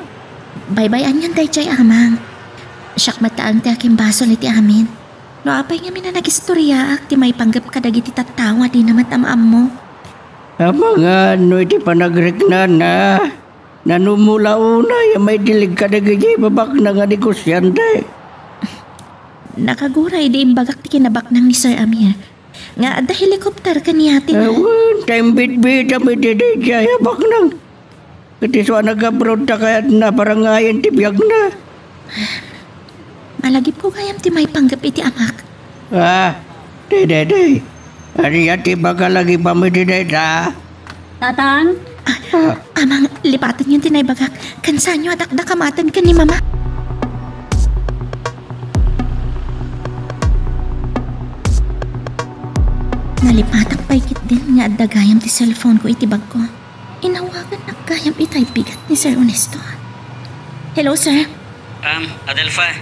Baybay-anyon daytoy, Amang. Siak met laeng ti akimbasol iti amin. No apay ngamin a nagistoriaak ti maipanggep kadagiti tattao nga dina met am-ammo. Amangan no iti panagriknana, nanumula unay a maidilig kadagiti babaknang a negosiante. Nakagura idi imbagak ti kinabaknang ni Sir Amir nga adda helicopter ken yate na. Awan, ta imbitbitam iti daydiay a baknang. Ket isu a nag-abroad ta kayatna parangayen ti biagna. Malagipko gayam ti maipanggep iti amak. Ah, daydiay. Ania ti ibaga lagi pamiti dayta? Tatang? Ah, Amang, lipatenyon ti naibagak. Ken saanyo a dakdakamaten ken ni Mama. Nalipatak pay ketdin nga adda gayam ti cellphone ko iti bagko. Inawagannak gayam itay bigat ni Sir Ernesto. Hello, sir. Um, Adelfa,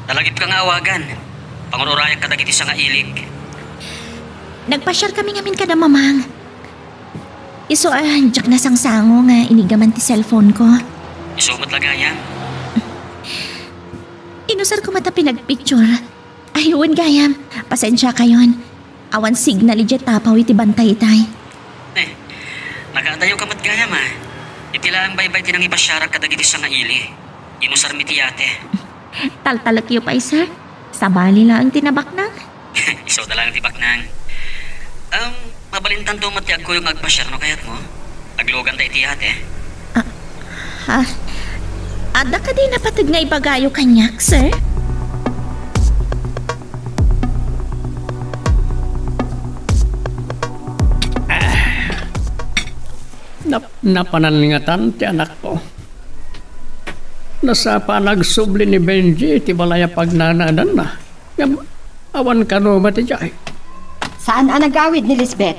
nalagipka nga awagan. Pangur-urayak kadagiti sangailik. Nagpasiarkami ngamin kada Mamang. Isu a, diak nasangsango nga inigaman ti cellphone ko. Isu met la gayam. Inusarko met a pinagpicture. Ay, wen gayam. Pasensiakayon. Awan signal idiay tapaw iti bantay itay. Eh, nakaadayoka met gayam, a. Iti laeng baybay ti nangipasiarak kadagiti sangaili. Inusarmi ti yate. Taltalekyo pay, sir. Sabali laeng ti nabaknang. Isuda laeng ti baknang. Um, mabalintanto met ti agkuyog nga agpasiar no kayatmo. Agluganta iti yate. Ah, ha? Adda kadi napateg nga ibagayo kaniak, sir? Nap-, napanangngatan ti anakko. Nasapa a nagsubli ni Benji iti balay a pagnanaedanna. Ngem awan kano met idiay. Saan a nagawid ni Lisbeth?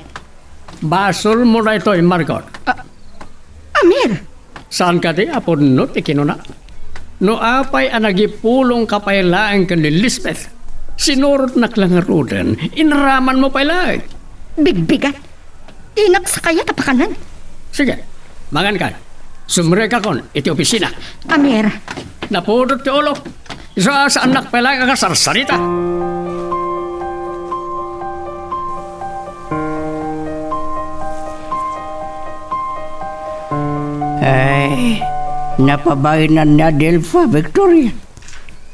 Basolmo daytoy, Margot. Ah, Amir! Saan kadi a pudno ti kinuna? No apay a nagipulongka pay laeng ken ni Lisbeth, sinurotnak la ngaruden, inaramanmo pay laeng. Bigbigat! Dinak sakayat a pakanen. Sige, mangankan. Sumrekakon iti opisina. Amir. Napudot ti ulo. Isu a saannak pay laeng a kasarsarita. Ay, napabaenan ni Adelfa, Victoria.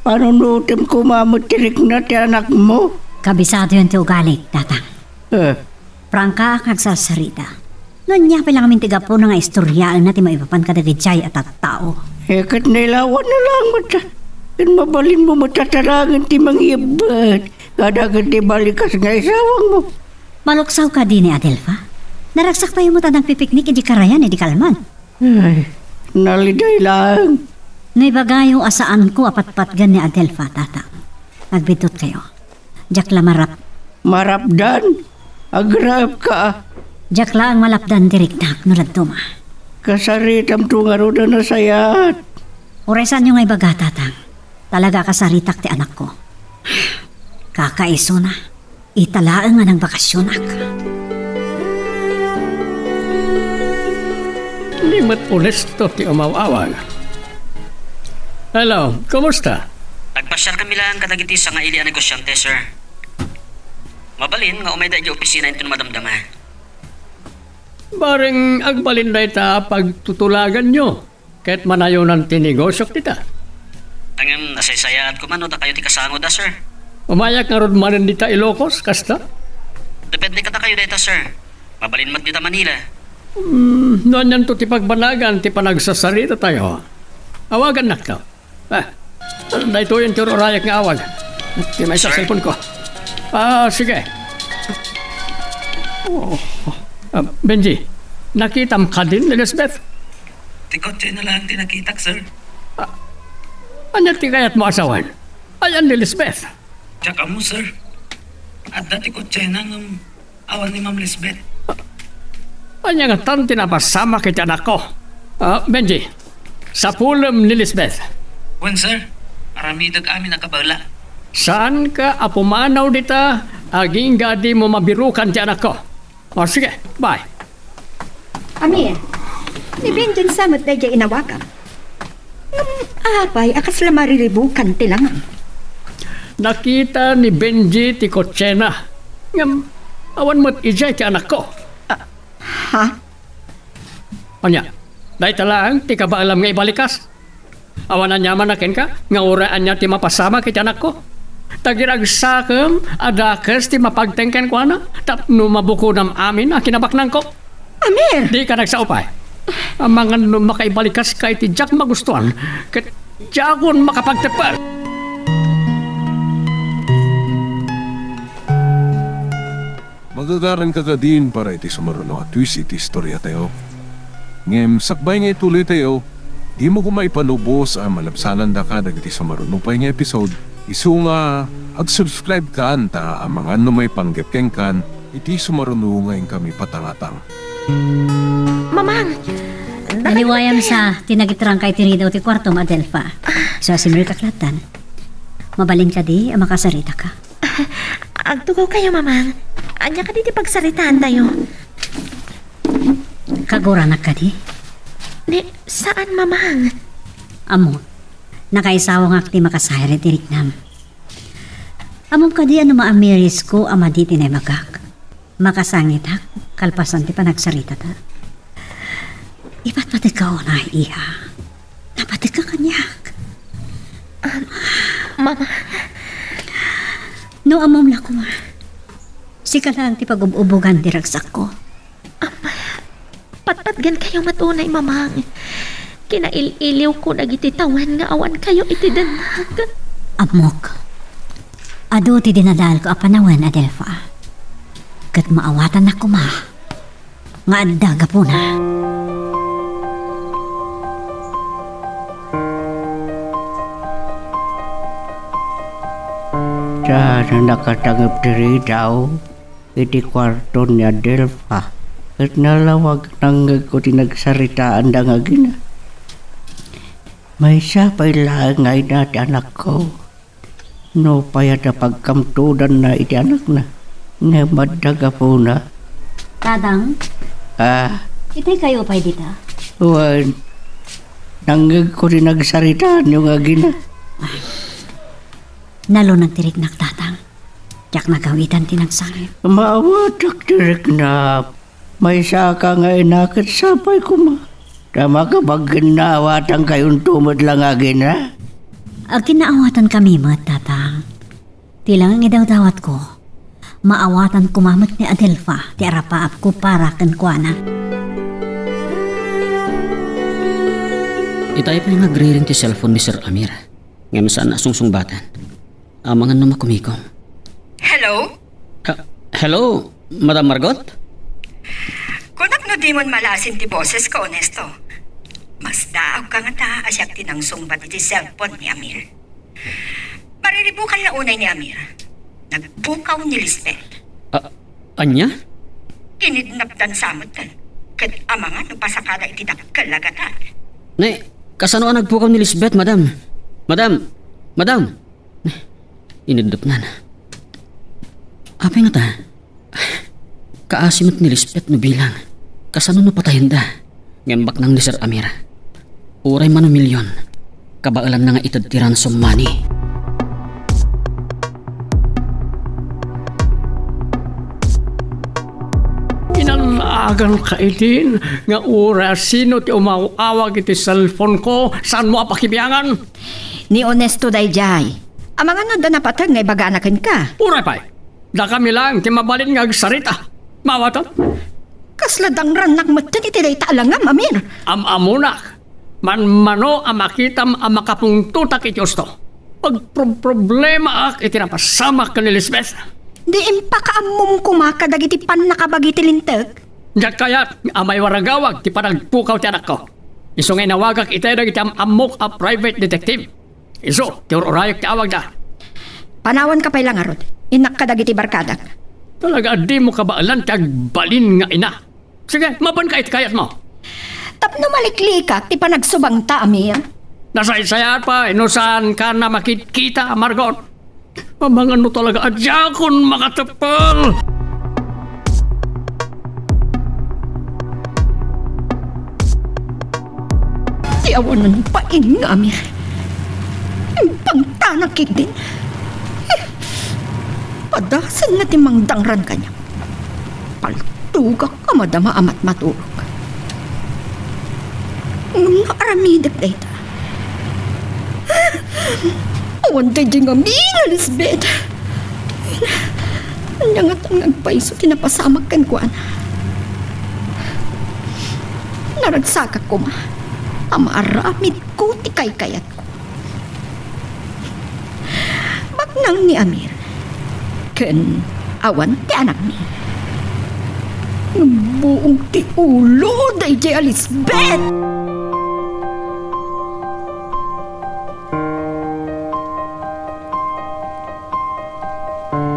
Panunutem koma met ti rikna ti anakmo. Kabisadoyon ti ugalik, Tatang. Eh. Prangkaak nga agsarsarita. No ania pay la ngamin ti gapuna nga istoryaenna ti maipapan kadagiti a tattao? Eh, ket nailawanna laeng met. Ken mabalinmo met a talagen ti mangiyebbet kadagiti balikas nga isawangmo. Maluksaw kadi ni Adelfa? Naragsak tayo met a nagpipiknik idi karayan idi kalman. Ay, naliday laeng. No ibagayo a saanko a patpatgen ni Adelfa, Tatang, agbiddutkayo. Diak la marap- Marapdan? Agraepka. Diak laeng malapdan ti riknak no dadduma. Kasaritamto ngaruden a sayat. Uray saanyo nga ibaga, Tatang. Talaga a kasaritak ti anakko. Kakaisuna, ita laeng a nangbakasionak. Di met onesto ti umaw-awag. Hello, kumusta? Nagpasiarkami laeng kadagiti sangaili a negosyante, sir. Mabalin nga umayda idiay opisina inton madamdama. Bareng agbalin dayta a pagtutulaganyo ket manayonan ti negosiok dita. Ngem nasaysayaat koma no dakayo ti kasangoda, sir. Umayak ngarud manen dita Ilocos, kasta? Depende kadakayo dayta, sir. Mabalin met dita Manila. Hmm, no anianto ti pagbanagan ti panagsasaritatayo, awagannakto. Ah, daytoyen ti ur-urayak nga awag. Ti maysa cellphone ko. Ah, sige. Oh, ah, Benji, nakitam kadin ni Lisbeth? Ti kotsena laeng ti nakitak, sir. Ah, ania ti kayatmo a sawen? Ayan ni Lisbeth? Diak ammo, sir. Adda ti kotsena ngem awan ni Ma'am Lisbeth. Ania ngatan ti napasamak iti anakko? Ah, Benji, sapulem ni Lisbeth. Wen, sir. Aramidek amin a kabaela. Saanka a pumanaw dita agingga dimo mabirukan ti anakko. O, sige, bye. Amir, ni Benjen sa met daydiay inawagam. Ngem apay a kasla mariribukan ti langam? Nakita ni Benji ti kotsena. Ngem awan met idiay ti anakko. Ah, ha? Ania, dayta laeng ti kabaelam nga ibalikas? Awan aniamanna kenka nga uray ania ti mapasamak iti anakko? Ta giragsakem a dakes ti mapagteng kenkuana tapno mabukodam amin a kinabaknangko. Amir! Dika nagsao pay. Amangan no makaibalikas ka iti diak magustuan, ket diakon makapagtepper. Agagaranka kadin para iti sumaruno a twist iti istoriatayo. Ngem sakbay nga ituloytayo, dimo koma ipalubos a malabsanandaka dagiti sumaruno pay nga episode, isu nga ag-subscribe kan ta amangan no maipanggep kenkan iti sumaruno nga inkami patangatang. Mamang! Naliwayam sa ti nagitrangka iti ridaw ti kuartom, Adelfa. So, simrek a klatan. Mabalin kadi a makasaritaka? Agtugaw kayo, Mamang. Ania kadi ti pagsaritaantayo? Kaguranak kadi? Ni, saan, Mamang? Ammom, nakaisawangak ti makasayar iti riknam. Ammom kadi a no maamirisko a madi ti naimagak, makasangitak kalpasan ti panagsaritata. Ipatpategka unay, iha. Napategka kaniak. Um, Mama. No ammom la koma, sika laeng ti pagub-ubogan ti ragsakko. Patpatgen kayo met unay, Mamang. Kinail-iliwko dagiti tawen nga awan kayo iti dennak. Ammok. Adu ti dinadaelko a panawen, Adelfa. Ket maawatannak koma nga adda gapuna. Saan a nakatangep ti ridaw iti kuarto ni Adelfa, ket nalawag nangngegko ti nagsaritaanda nga agina. Maysa pay laeng nga ina ti anakko. Nupay adda pagkamtudanna iti anakna, ngem adda gapuna. Tatang? Ah? Itay kayo pay dita? Wen, nangngegko ti nagsaritaanyo nga agina. Nalunag ti riknak, Tatang. Diak nagawitan ti nagsangit. Maawatak ti riknam. Maysaka nga ina ket sapay koma. Ta makapagginnaawatankayonto met la nga agina. Agginnaawatankami met, Tatang. Ti la nga idawdawatko, maawatan koma met ni Adelfa ti arapaapko para kenkuana. Itay pay nga agriring ti cellphone ni Sir Amir. Ngem saan a sungsungbatan. Amangan no makumikom. Hello? Ah, hello, Madam Margot? Kunak no dimon malaasin ti bosesko, Onesto. Masdaawka ngata a siak ti nangsungbat iti cellphone ni Amir. Mariribukan la unay ni Amir. Nagpukaw ni Lisbeth. Ah, ania? Kinidnapdan sa met ken, ket amangan no pasakada iti dakkel a gatad. Ne, kasano a nagpukaw ni Lisbeth, Madam? Madam! Madam! Inidnapdan. Apay ngata? Kaasi met ni Lisbeth no bilang. Kasano no patayenda? Ngem baknang ni Sir Amir. Uray mano milyon, kabaelanna nga ited ti ransom money. Inallaaganka idin nga uray sino ti umaw-awag iti cellphone ko, saanmo a pakibiangan? Ni Onesto daydiay. Amangan no adda napateg nga ibagana kenka. Uray pay, dakami laeng ti mabalin nga agsarita. Maawatam? Kasla dangrannak metten iti dayta a langam, Amir. Am-amonak. Manmano a makitam a makapungtotak iti usto. Agproproblemaak iti napasamak ken ni Lisbeth. Di impakaammom koma kadagiti pannakabagi ti linteg? Diak kayat a maiwaragawag ti panagpukaw ti anakko. Isu nga inawagak itay dagiti am-ammok a private detective. Isu ti ur-urayek ti awagda. Panawanka pay la ngarud. Innak kadagiti barkadak. Talaga a dimo kabaelan ti agbalin nga ina. Sige, mapanka iti kayatmo. Tapno maliklikak ti panagsubangta, Amir. Nasaysayaat pay no saankan a makitkita, Margot. Amangan no talaga a diakon makatepel. Ti awanan bain nga Amir. Imbangtanak ketdin. Padasen nga ti mangdangran kaniak. Paltogak a madama a matmaturog. Ngem no aramidek dayta, awan daydiay ngamin a Lisbeth. Ania ngatan nga agpayso ti napasamak kenkuana? Naragsakak koma a maaramidko ti kaykayatko. Baknang ni Amir ken awan ti anakmi. Buong ti ulo daydiay a Lisbeth!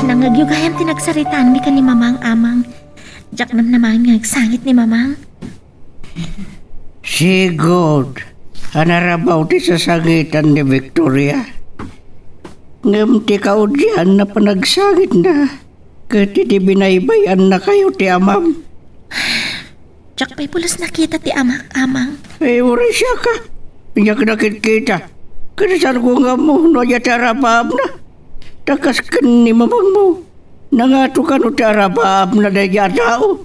Nangngegyo gayam ti nagsaritaanmi ken ni Mamang, Amang. Diak namnamaen nga agsangit ni Mamang. Sigud, a narabaw ti sasangitan ni Victoria. Ngem ti kaudian a panagsangitna, ket idi binaybay-annakayo ti amam. Diak pay pulos nakita ti amak, Amang. Ay, uray siak a. Diak nakitkita. Ket saanko nga ammo no aya ti arabaabna. Ta kas ken ni mamangmo, nangato kano ti arabaabna daydiay a tao?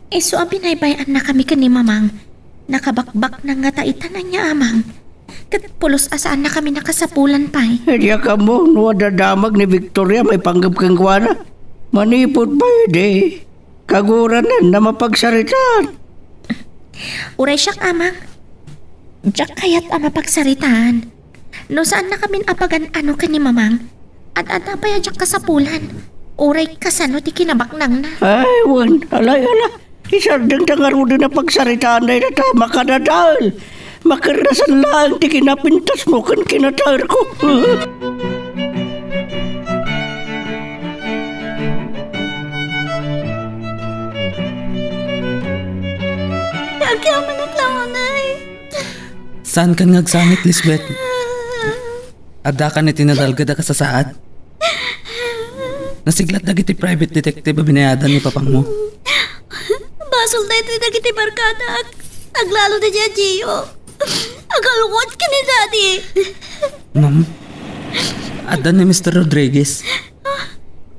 Isu a binaybay-annakami ken ni Mamang, nakabakbaknang ngata itan ania, Amang. Ket pulos a saannakami nakasapulan pay. Diak ammo no adda damag ni Victoria maipanggep kenkuana. Manipud pay idi, kaguranan a mapagsaritaan. Uray siak, Amang. Diak kayat a mapagsaritaan. No saannakamin a pagan-ano ken ni Mamang, ad-adda pay a diak kasapulan. Uray kasano ti kinabaknangna. Ay, wen, alay, ala. Isardengta ngaruden a pagsaritaan dayta ta makadadael. Makerrasan laeng ti kinapintasmo ken kinataerko. Agyamanak la unay. Saankan nga agsangit, Lisbeth? Addakan iti nadalged a kasasaad? Nasiglat dagiti private detective a binayadan ni papangmo. Basol daytoy dagiti barkadak. Aglalo daydiay a Gio. Agalwad ken ni Daddy. Ma'am, adda ni Mister Rodriguez.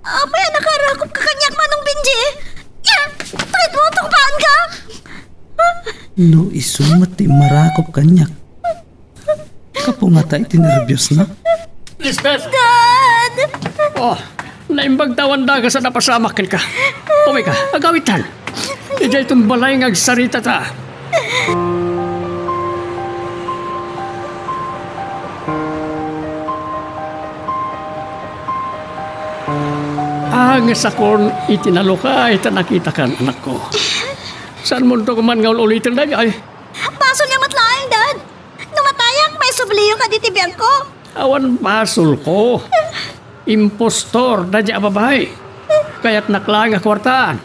Apay a nakarakop ka kaniak, Manong Benji? Treatment ka? No isu met ti marakop kaniak. Kapunga ta iti nerbiosna. Lisbeth! Dad! Oh, naimbag ta awan dagas a napasamak kenka. Umay ka, agawidtan. Idiay ton balay nga agsaritata. Angesakon iti nalukay ta nakitakan, anakko. Saanmonto koma nga ul-uliten daydiay? Basolyo met laeng, Dad. No matayak, maisubliyo kadi ti biagko. Awan basolko. Impostor daydiay a babai. Kayatnak laeng a kuartaan.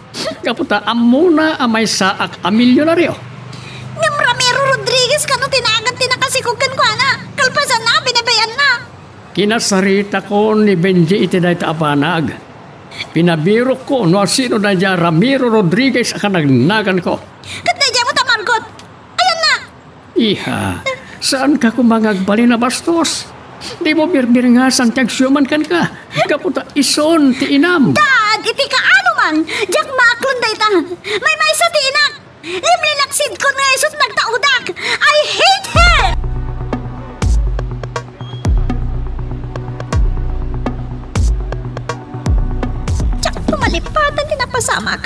Gapu ta ammona a maysaak a milionario. Ngem Ramiro Rodriguez kano ti nagan ti nakasikog kenkuana, kalpasanna a binaybay-anna. Kinasaritakon ni Benji iti dayta a banag. Pinabirokko no asino daydiay a Ramiro Rodriguez a kanagnaganko. Ket daydiay met a Margot. Ayanna! Iha, saanka koma nga agbalin a bastos? Dimo birbirngasan ti agsiuman kenka, gapu ta isun ti inam. Dad, iti kaano man, diak maaklon dayta. Maymaysa ti inak. Ngem linaksidkon nga isu ti nagtaudak. I hate her! Diak malipatan ti napasamak.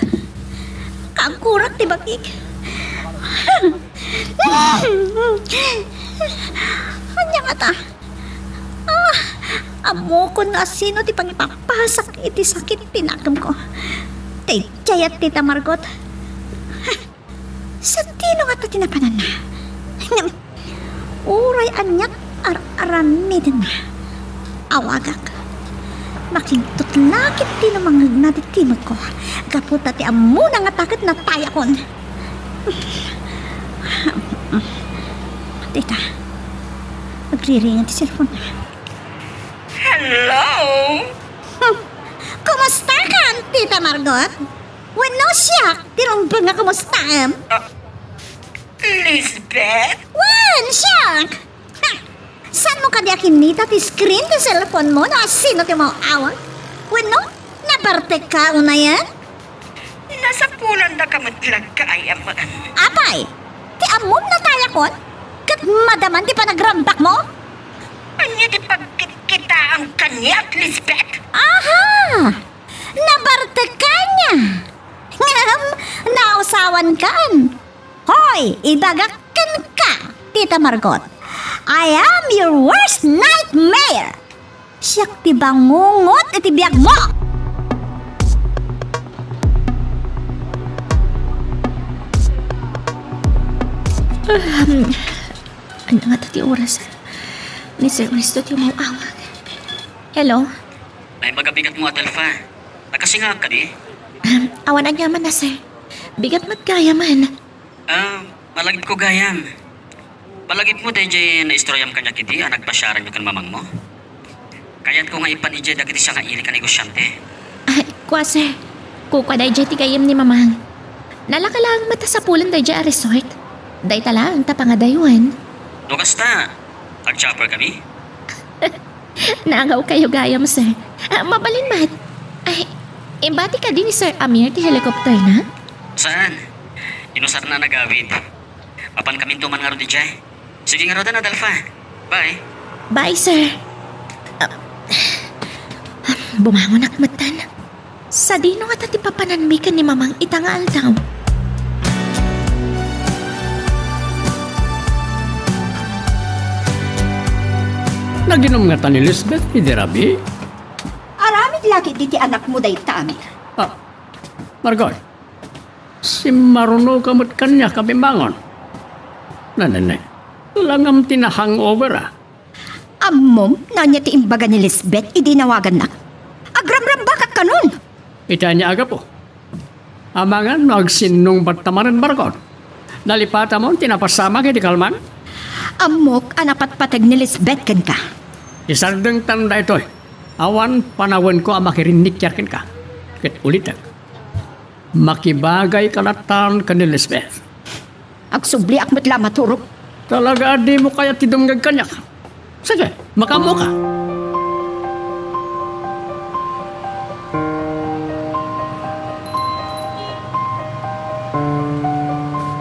Kaggurak ti bakik. Ania ngata? Ah, ammokon nga asino ti pangipapasak iti sakit ti nakemko. Daydiay a Tita Margot. Sadino ngata ti napananna? Ngem, uray aniat ar-aramidenna. Awagak. Makigtutla ketdi no mangngegna ti timekko. Gapu ta ti ammona ngata ket natayakon. Tita, agriring ti cellphone. Hello? Hmm. Kumusta ka, Tita Margot? Wenno siak ti rumbeng nga kumustaem? Ah, Lisbeth? Wen, siak! Ha! Saanmo kadi a kinnita ti screen ti cellphone mo no asino ti umaaw-awag? Wenno, nabartek ka unayen? Nasapulanda ka met la gayam. Apay, ti ammom natayakon? Ket madaman ti panagrambakmo? Ania ti pagkitkitaam kaniak, Lisbeth? Aha! Nabartek ka ania? Ngem, nausawan kan. Hoy, ibagak kenka, Tita Margot. I am your worst nightmare. Siak ti bangungot iti biagmo. Um, ania ngata ti oras? Ni Sir Ernesto ti umaw-awag. Hello? Naimbag a bigatmo, Adelfa. Nakasingaak kadi? Um, awan aniaman a, sir. Bigat met gayamen. Ah, malagipko gayam. Malagipmo daydiay naistoryaam kaniak idi a nagpasiaranyo ken mamangmo? Kayatko nga ipan idiay dagiti sangaili a negosiante. Ay, kua, sir. Kukua daydiay ti gayyem ni Mamang. Nalaka laeng met a sapulen daydiay a resort. Dayta laeng ta pangadayoen. No kasta, ag-chopper kami? Naagaw kayo gayam, sir. Ah, mabalin met. Ay, imbati kadi ni Sir Amir ti helicopter na? Saan? Inusarna a nagawid. Mapan kaminto man ngarud idiay. Sige ngaruden, Adelfa. Bye. Bye, sir. Ah, bumangonak metten. Sadino ngata ti papananmi ken ni Mamang ita nga aldaw? Naginum ngata ni Lisbeth idi rabii? Aramid la ketdi ti anakmo dayta, Amir. Ah, Margot, simmarunoka met kaniak a bimmangon. Nanengneng, langam ti na-hangover a. Ammom no ania ti imbaga ni Lisbeth idi inawagannak? Agramrambakak kanon! Iti ania a gapu? Amangan no agsinnungbatta manen, Margot? Nalipatamon ti napasamak iti kalman? Ammok a napatpateg ni Lisbeth kenka. Isardengtan daytoy. Awan panawenko a makirinnikiar kenka. Ket ulitek, makibagayka latta ken ni Lisbeth. Agsubliak met la a maturog. Talaga a dimo kayat ti dumngeg kaniak. Sige, makaammoka.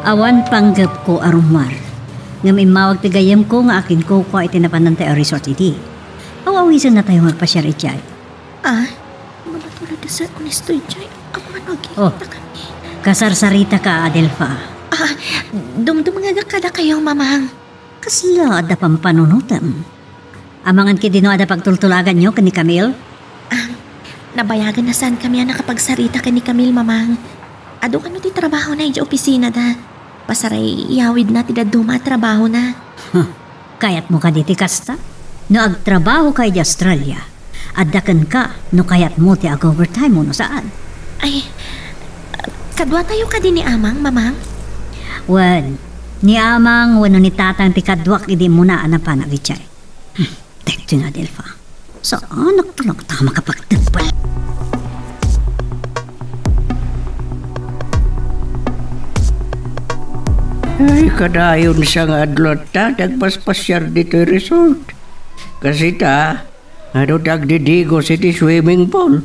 Awan panggepko a rummuar, ngem immawag ti gayyemko nga akinkukua iti napanantayo a resort idi. Aw-awisennatayo nga agpasiar idiay. Ah, mano tulad da Sir Ernesto idiay? Amangan no agkikita kami. Oh, kasarsaritaka, Adelfa. Ah, dumdumngegak kadakayo, Mamang. Kasla adda pampanunotem? Amangan ketdi no adda pagtultulaganyo ken ni Camille? Ah, nabayagen a saan kami a nakapagsarita ken ni Camille, Mamang. Adu kano ti trabahona idiay opisinada. Pasaray iyawidna ti dadduma a trabahona. Huh. Kayatmo kadi ti kasta? No agtrabahoka idiay Australia, adda kenka no kayatmo ti ag-overtime wenno saan. Ay, kaduatayo kadi ni Amang, Mamang? Wen, ni Amang wenno ni Tatang ti kaduak idi immuna a napanak idiay. Hmm, daytoy nga Adelfa. Saanak talaga ta makapagtagbaw. Ay, kadayon sa nga adlaw ta, nagpaspasiar ditoy resort. Kasi ta, adu ti agdidigos iti swimming pool?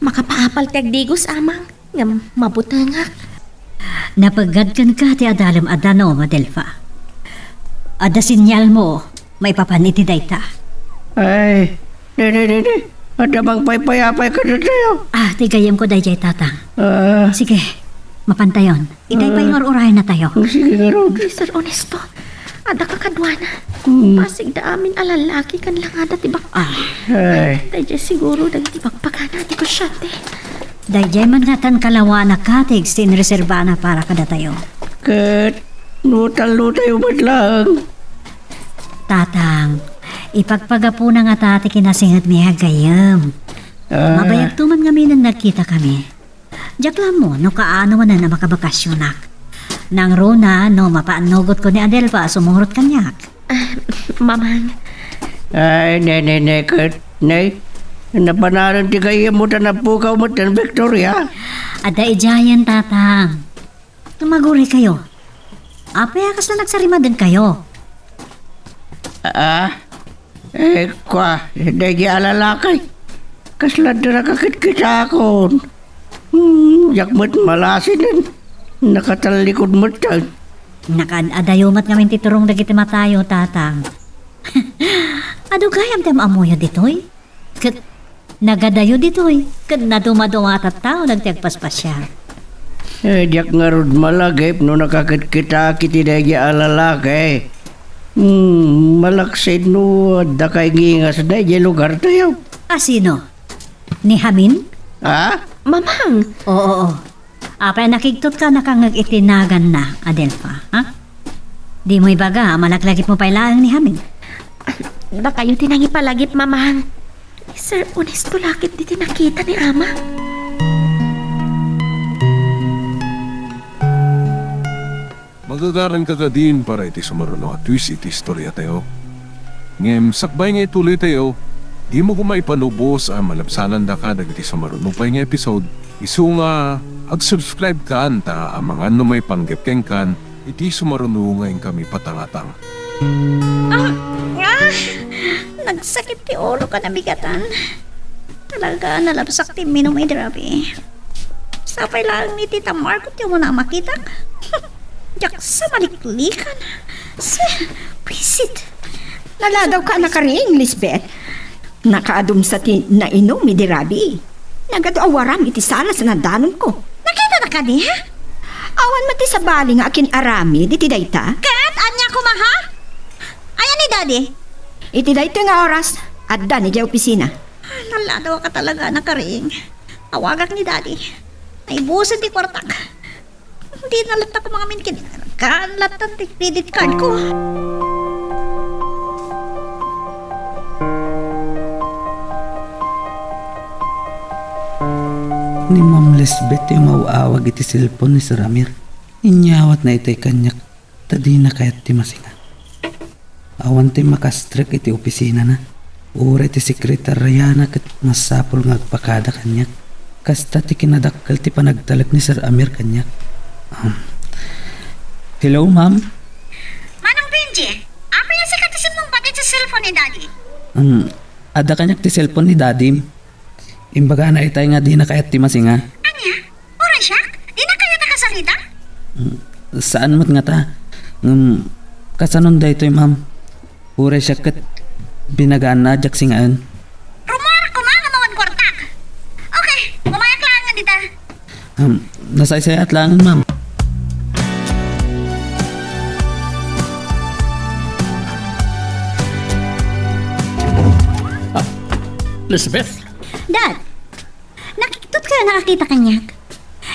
Makapaapal ti agdigos, Amang. Ngem mabutengak. Napeggad kenka ti adalem a danum, Adelfa. Adda sinyalmo maipapan iti dayta. Ay, di, di, di, di. Adda mangpaypayapay kadatayo. Ah, ti gayyemko daydiay, Tatang. Ah. Sige, mapantayon. Itay pay nga ur-urayennatayo. Sige ngarud. Ni Sir Ernesto, adda kakaduana. Hmm. Pasig da amin a lalaki ken langada ti bak-, Ah. Ay. Daydiay siguro dagiti bakbakana a negosyante. Daydiay man ngatan kalawana katig ti inreserbana para kadatayo. Ket no tallotayo met laeng. Tatang, ipagpagapuna ngata ti kinasingetmi a gayyem. Ah. Mabayagto man ngamin a nagkitakami. Diak la ammo no kaano manen a makabakasyonak. Nangruna no mapaannugotko ni Adelfa a sumurot kaniak. Ah, Mamang. Ay, ne, ne, ne, ket, ne. Napananen ti gayyemmo ta napukaw met ken Victoria. Adda idiayen, Tatang. Tumaguray kayo. Apay a kasla nagsarimaden kayo? Ah? Eh, kua, daydi a lalaki. Kasla adda nakakitkitakon. Hmm, diak met malasinen. Nakatallikod met. Nakaad-adayo met ngamin ti turong dagiti matayo, Tatang. Adu gayam ti am-ammoyo ditoy? Ket nagadayo ditoy, ket nadumado a tattao dagiti agpaspasiar. Eh, diak ngarud malagip no nakakitkitak iti daydi a lalaki. Hmm, malaksid no adda kay ngingas daydi lugartayo. A sino? Ni Hamin? Ha? Mamang! Oo, oo. Apay a nakigtotka a nakangngeg iti naganna, Adelfa, ha? Dimo ibaga a malaglagipmo pay laeng ni Hamid? Dakayo ti nangipalagip, Mamang. Ni Sir Ernesto la ketdi ti nakita ni Ama. Magagaranka kadin para iti sumaruno a twist iti istoriatayo. Ngem sakbay nga ituloytayo, dimo koma ipanubos a malabsanandaka dagiti sumaruno pay nga episode, isu nga ag-subscribe kan ta amangan no maipanggep kenkan iti sumaruno nga inkami patangatang. Ah! Ah! Nagsakit ti ulo ka nabigatan. Talaga, nalabsak ti minum iti rabii. Sapay laeng ni Tita Margot ti umuna a makitak. Diak sa maliklikan. Se, pisit. Naladaw ka a nakariing, Lisbeth. Nakaadumsa ti nainum idi rabii. Nagadu a waram iti sala sa nadanonko. Nakita na kadi, ha? Awan met ti sabali nga akin-aramid iti dayta? Ket ania koma, ha? Ayan ni Daddy? Iti daytoy nga oras, adda idiay opisina. Naladaw ka talaga a nakariing. Awagak ni Daddy. Naibusen ti kuartak. Dina latta koma ngamin ket kan latta ti credit card ko. Ni Ma'am Lisbeth ti umaw-awag iti cellphone ni Sir Amir. Inyawatna itay kaniak ta dina kayat ti masinga. Awan ti makastrek iti opisinana. Uray ti sekretariana ket masapul nga agpakada kaniak. Kasta ti kinadakkel ti panagtalek ni Sir Amir kaniak. Um, hello, ma'am? Manong Benji, apay a sika ti simmungbat iti cellphone ni Daddy? Um, adda kaniak ti cellphone ni Daddy. Imbagana itay nga dina kayat ti masinga. Ania? Uray siak? Dina kayat a kasarita? Mm, saan met ngata? Ngem, kasanon daytoy, ma'am? Uray siak ket binagaanna a diak singaen. Rummuarak koma nga awan kuartak. Okay, umayak laeng dita. Um, nasaysayaat laeng, ma'am. Ah, Lisbeth? Dad, nakiktot kayo nakakita kaniak.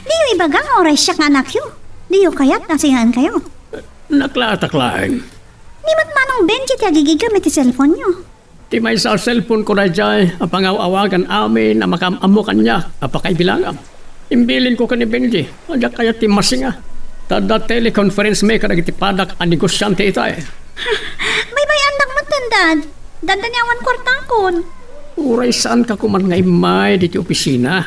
Diyo ibaga nga uray siak nga anakyo. Diyo kayat nga singaenkayo. Naklaatak laeng. Ni met Manong Benji ti agigigam iti cellphone-yo. Ti maysa a cellphone ko daydiay a pangaw-awagan amin a makaam-ammo kaniak a pakaibilangam. Imbilin ko ken ni Benji a diak kayat ti masinga. Ta adda teleconference mi kadagiti padak a negosiante itay. Baybay-andak met, Dad. Danda ni awan kuartakon. Uray saanka koman nga immay ditoy opisina.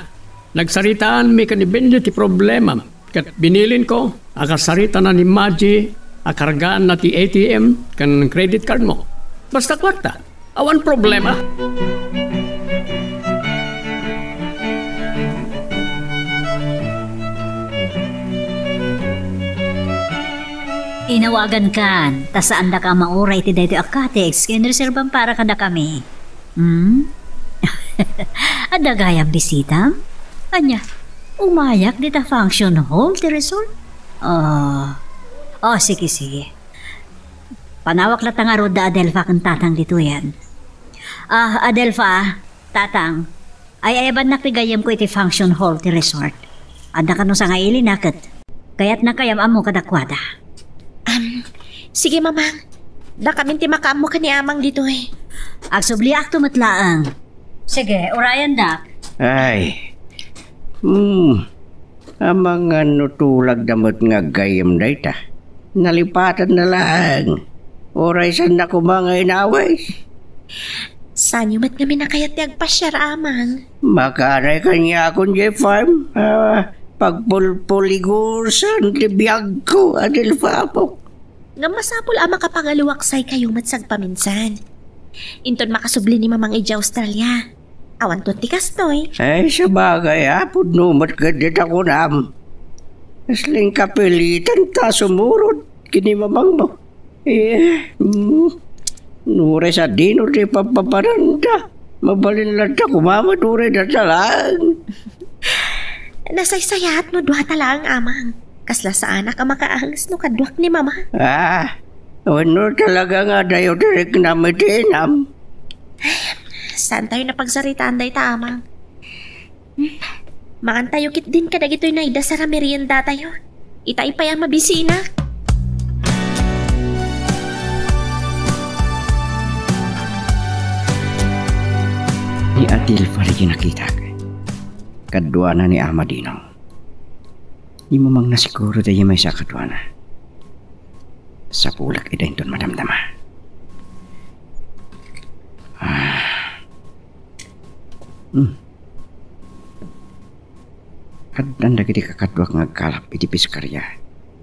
Nagsaritaanmi ken ni Benji ti problemam, ket binilinko a kasaritana ni Maji a kargaanna ti A T M ken credit cardmo. Basta kuarta, awan problema. Inawagankan, ta saandaka a mauray iti daytoy a cottage nga inreserbam para kadakami. Hmm? Adda gayam bisitam? Ania, umayak dita function hall ti resort? Ah, oh, sige, sige. Panawak latta ngarud da Adelfa ken Tatang ditoyen. Ah, Adelfa, Tatang, ay-ayabannak ti gayyemko iti function hall ti resort. Adda kano sangailina ket kayatnak a yam-ammo kadakuada. Am, sige, Mamang. Dakamin ti makaammo ken ni Amang ditoy. Agsubliakto met laeng. Sige, urayandak. Ay. Hmm. Amangan no tulagda met nga aggayyem dayta. Nalipatanna laeng. Uray saanna koma nga inawis. Saanyo met ngamin a kayat ti agpasiar, Amang? Makaanay kaniakon diay farm. Ah, pagpulpuligusan ti biagko, Adelfa apok. Ngem masapul a makapangaluaksaykayo met sagpaminsan. Inton makasubli ni Mamang idiay Australia, awanto ti kastoy. Ay, sabagay, a, pudno met ket dita kunam. Kasla inkapilitan ta sumurot ken ni Mamangmo. Eh, mm, no uray sadino ti papapananda, mabalin latta koma met uray dayta laeng. Nasaysayaat no duata laeng, Amang. Kasla saanak a makaanges no kaduak ni Mama. Ah, wenno talaga nga adayo ti riknam iti inam? Saantayo napagsaritaan dayta, Amang. Hmm, mangantayo ketdin kadagitoy naidasar a meriendatayo. Itay pay a mabisinak. Adelfa daydiay nakitak. Kaduana ni Ama Dino. Ni Mamang nasiguro daydiay maysa a kaduana. Sapulak ida inton madamdama. Ah. Hmm. Addan dagiti kakaduak nga agkalap iti piskaria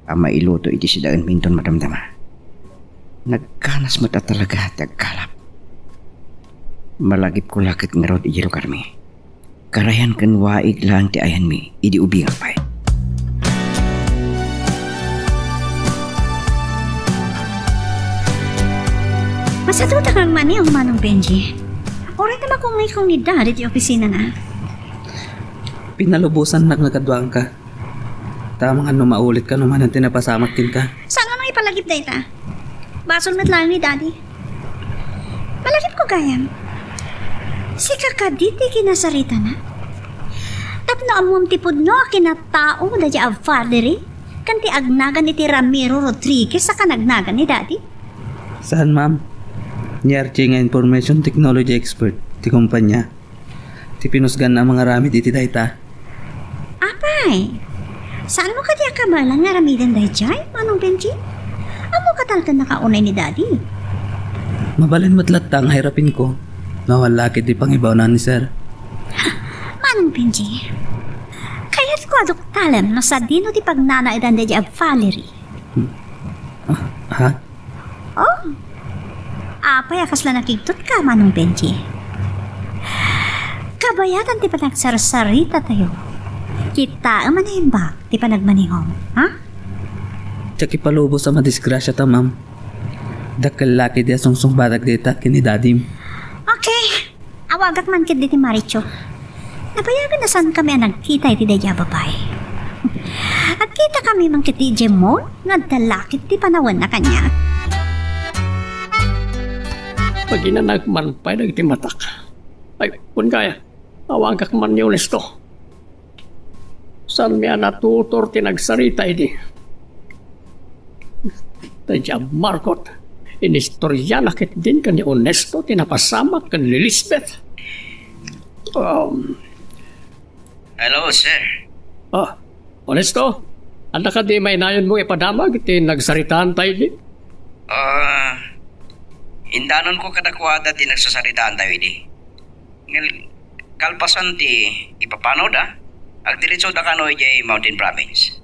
a mailuto iti sidaenmi inton madamdama. Nagkanas met a talaga ti agkalap. Malagipko la ket ngarud iti lugarmi. Karayan ken waig laeng ti ayanmi idi ubingak pay. Masadutak nga agmani, Manong Benji. Uray ta makungayko ni Daddy iti opisinana. Pinalubosannak nga kaduaanka. Ta amangan no maulitka no manen ti napasamak kenka. Saan nga mangipalagip dayta? Basol met laeng ni Daddy. Malagipko gayam. Sika kadi ti kinasaritana? Tapno ammom ti pudno a kinatao daydiay a Valerie ken ti agnagan iti Ramiro Rodriguez a kanagnagan ni Daddy? Saan, ma'am. Ni R J nga information technology expert ti kumpanya ti pinusganna a mangaramid iti dayta. Apay, saanmo kadi a kabaelan nga aramiden daydiay, Manong Benji? Ammoka talken nakaunay ni Daddy. Mabalin met latta nga irapinko no awan la ket ti pangibaonnan ni Sir. Manong Benji, kayatko a duktalem no sadino ti pagnanaedan daydiay a Valerie. Hmm. Ah, ha? Oh, apay a kasla nakigtotka, Manong Benji? Kabayatan ti panagsarsarita tayo. Kitaem a naimbag ti panagmanehom, ha? Diak ipalubos a madisgrasiata, ma'am. Dakkel la ketdi a sungsungbatak dayta ken ni Dadim. Okay. Awagak man ketdi ti Maricho. Nabayagen a saankami a nagkita iti daydiay a babai. Agkitakami man ketdi idiay mall nga adda la ketdi panawenna kaniak. Aginanak man pay dagiti matak. Ay, kun kaya, awagak man ni Honesto. Saanmi a natutor ti nagsarita idi. Daydiay a Margot, inistoriana ketdin ken ni Honesto ti napasamak ken ni Lisbeth. Um, Hello, sir. Ah, Honesto, adda kadi mainayonmo ipadamag iti nagsaritaanta idi? Ah, indanonko kadakuada ti nagsasaritaanta idi. Ngem kalpasan ti ipapanawda, agdiretsoda kano idiay Mountain Province.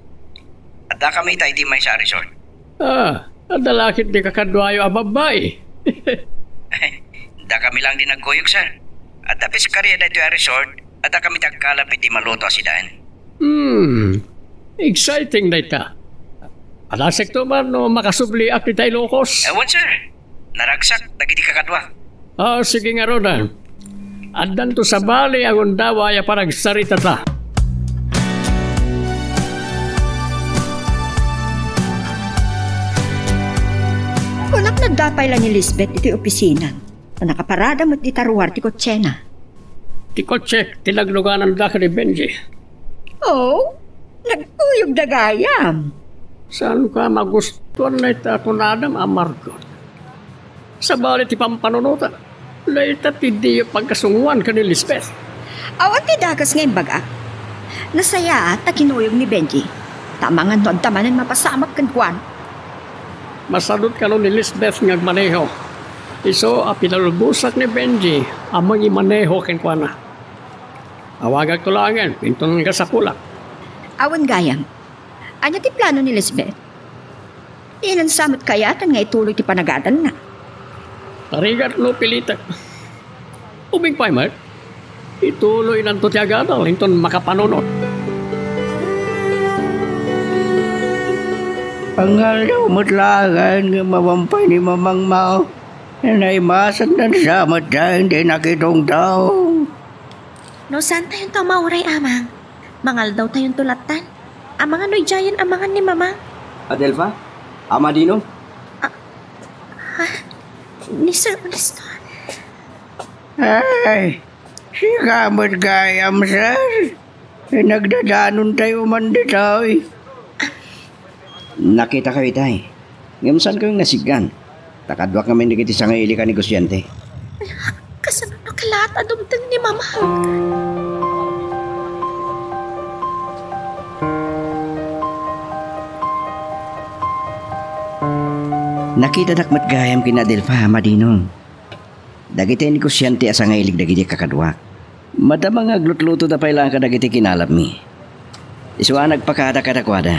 Addakami ita iti maysa a resort. Ah, adda la ketdi kakaduayo a babbai. Dakami lang di nagkuyog, sir. Adda piskaria daytoy a resort, addakami ti agkalap iti maluto a sidaen. Hmm, exciting dayta. Alasekto man no makasubliak dita Ilocos? Awan, sir. Naragsak dagiti kakaduak. Ah, sige ngarud. Addanto sabali a gundaway a panagsaritata. Kunak, nadda pay la ni Lisbeth iti opisina. Nakaparada met dita ruar ti kotsena. Ti kotse ti naglugananda ken ni Benji. Oh, nagkuyogda gayam. Saanka magustuan dayta a kunadam a Margot? Sabali ti pampanunotan, dayta ti diyo pagkasungoan ken ni Lisbeth. Awan ti dakes nga imbagak. Nasayaat ta kinuyog ni Benji. Ta amangan no adda manen mapasamak kenkuana. Masadut kano ni Lisbeth nga agmaneho. Isu a pinalubosak ni Benji a mangimaneho kenkuana. Awagakto laengen inton kasapulak. Awan gayam. Ania ti plano ni Lisbeth? Inansa met kayatan nga ituloy ti panagadanna. Tarigat no pilitek. Ubing pay met, ituloynanto ti agadal inton makapanunot. Pangaldaw met laengen nga awan pay ni Mamang Mao. Naimasandan sa met daydi nakitungtong. No saantayonto a mauray, Amang, mangaldawtayonto lattan. Amangan no idiayen amangan ni Mamang. Adelfa? Ama Dino? Ha? Ni Sir Honesto? Ay, sika met gayam, sir. Nagdadanontayo man ditoy. Nakitakayo itay. Ngem saankayo nga nasiggan? Ta kaduak ngamin dagiti sangaili a negosiante. Kasano no kalaat Ta dumteng ni Mamang. Nakitadak met gayam ken Adelfa a madinong. Dagiti negosiante a sangailig dagiti kakaduak. Madama nga aglutlutoda pay laeng kadagiti kinalabmi. Isu a nagpakada kadakuada.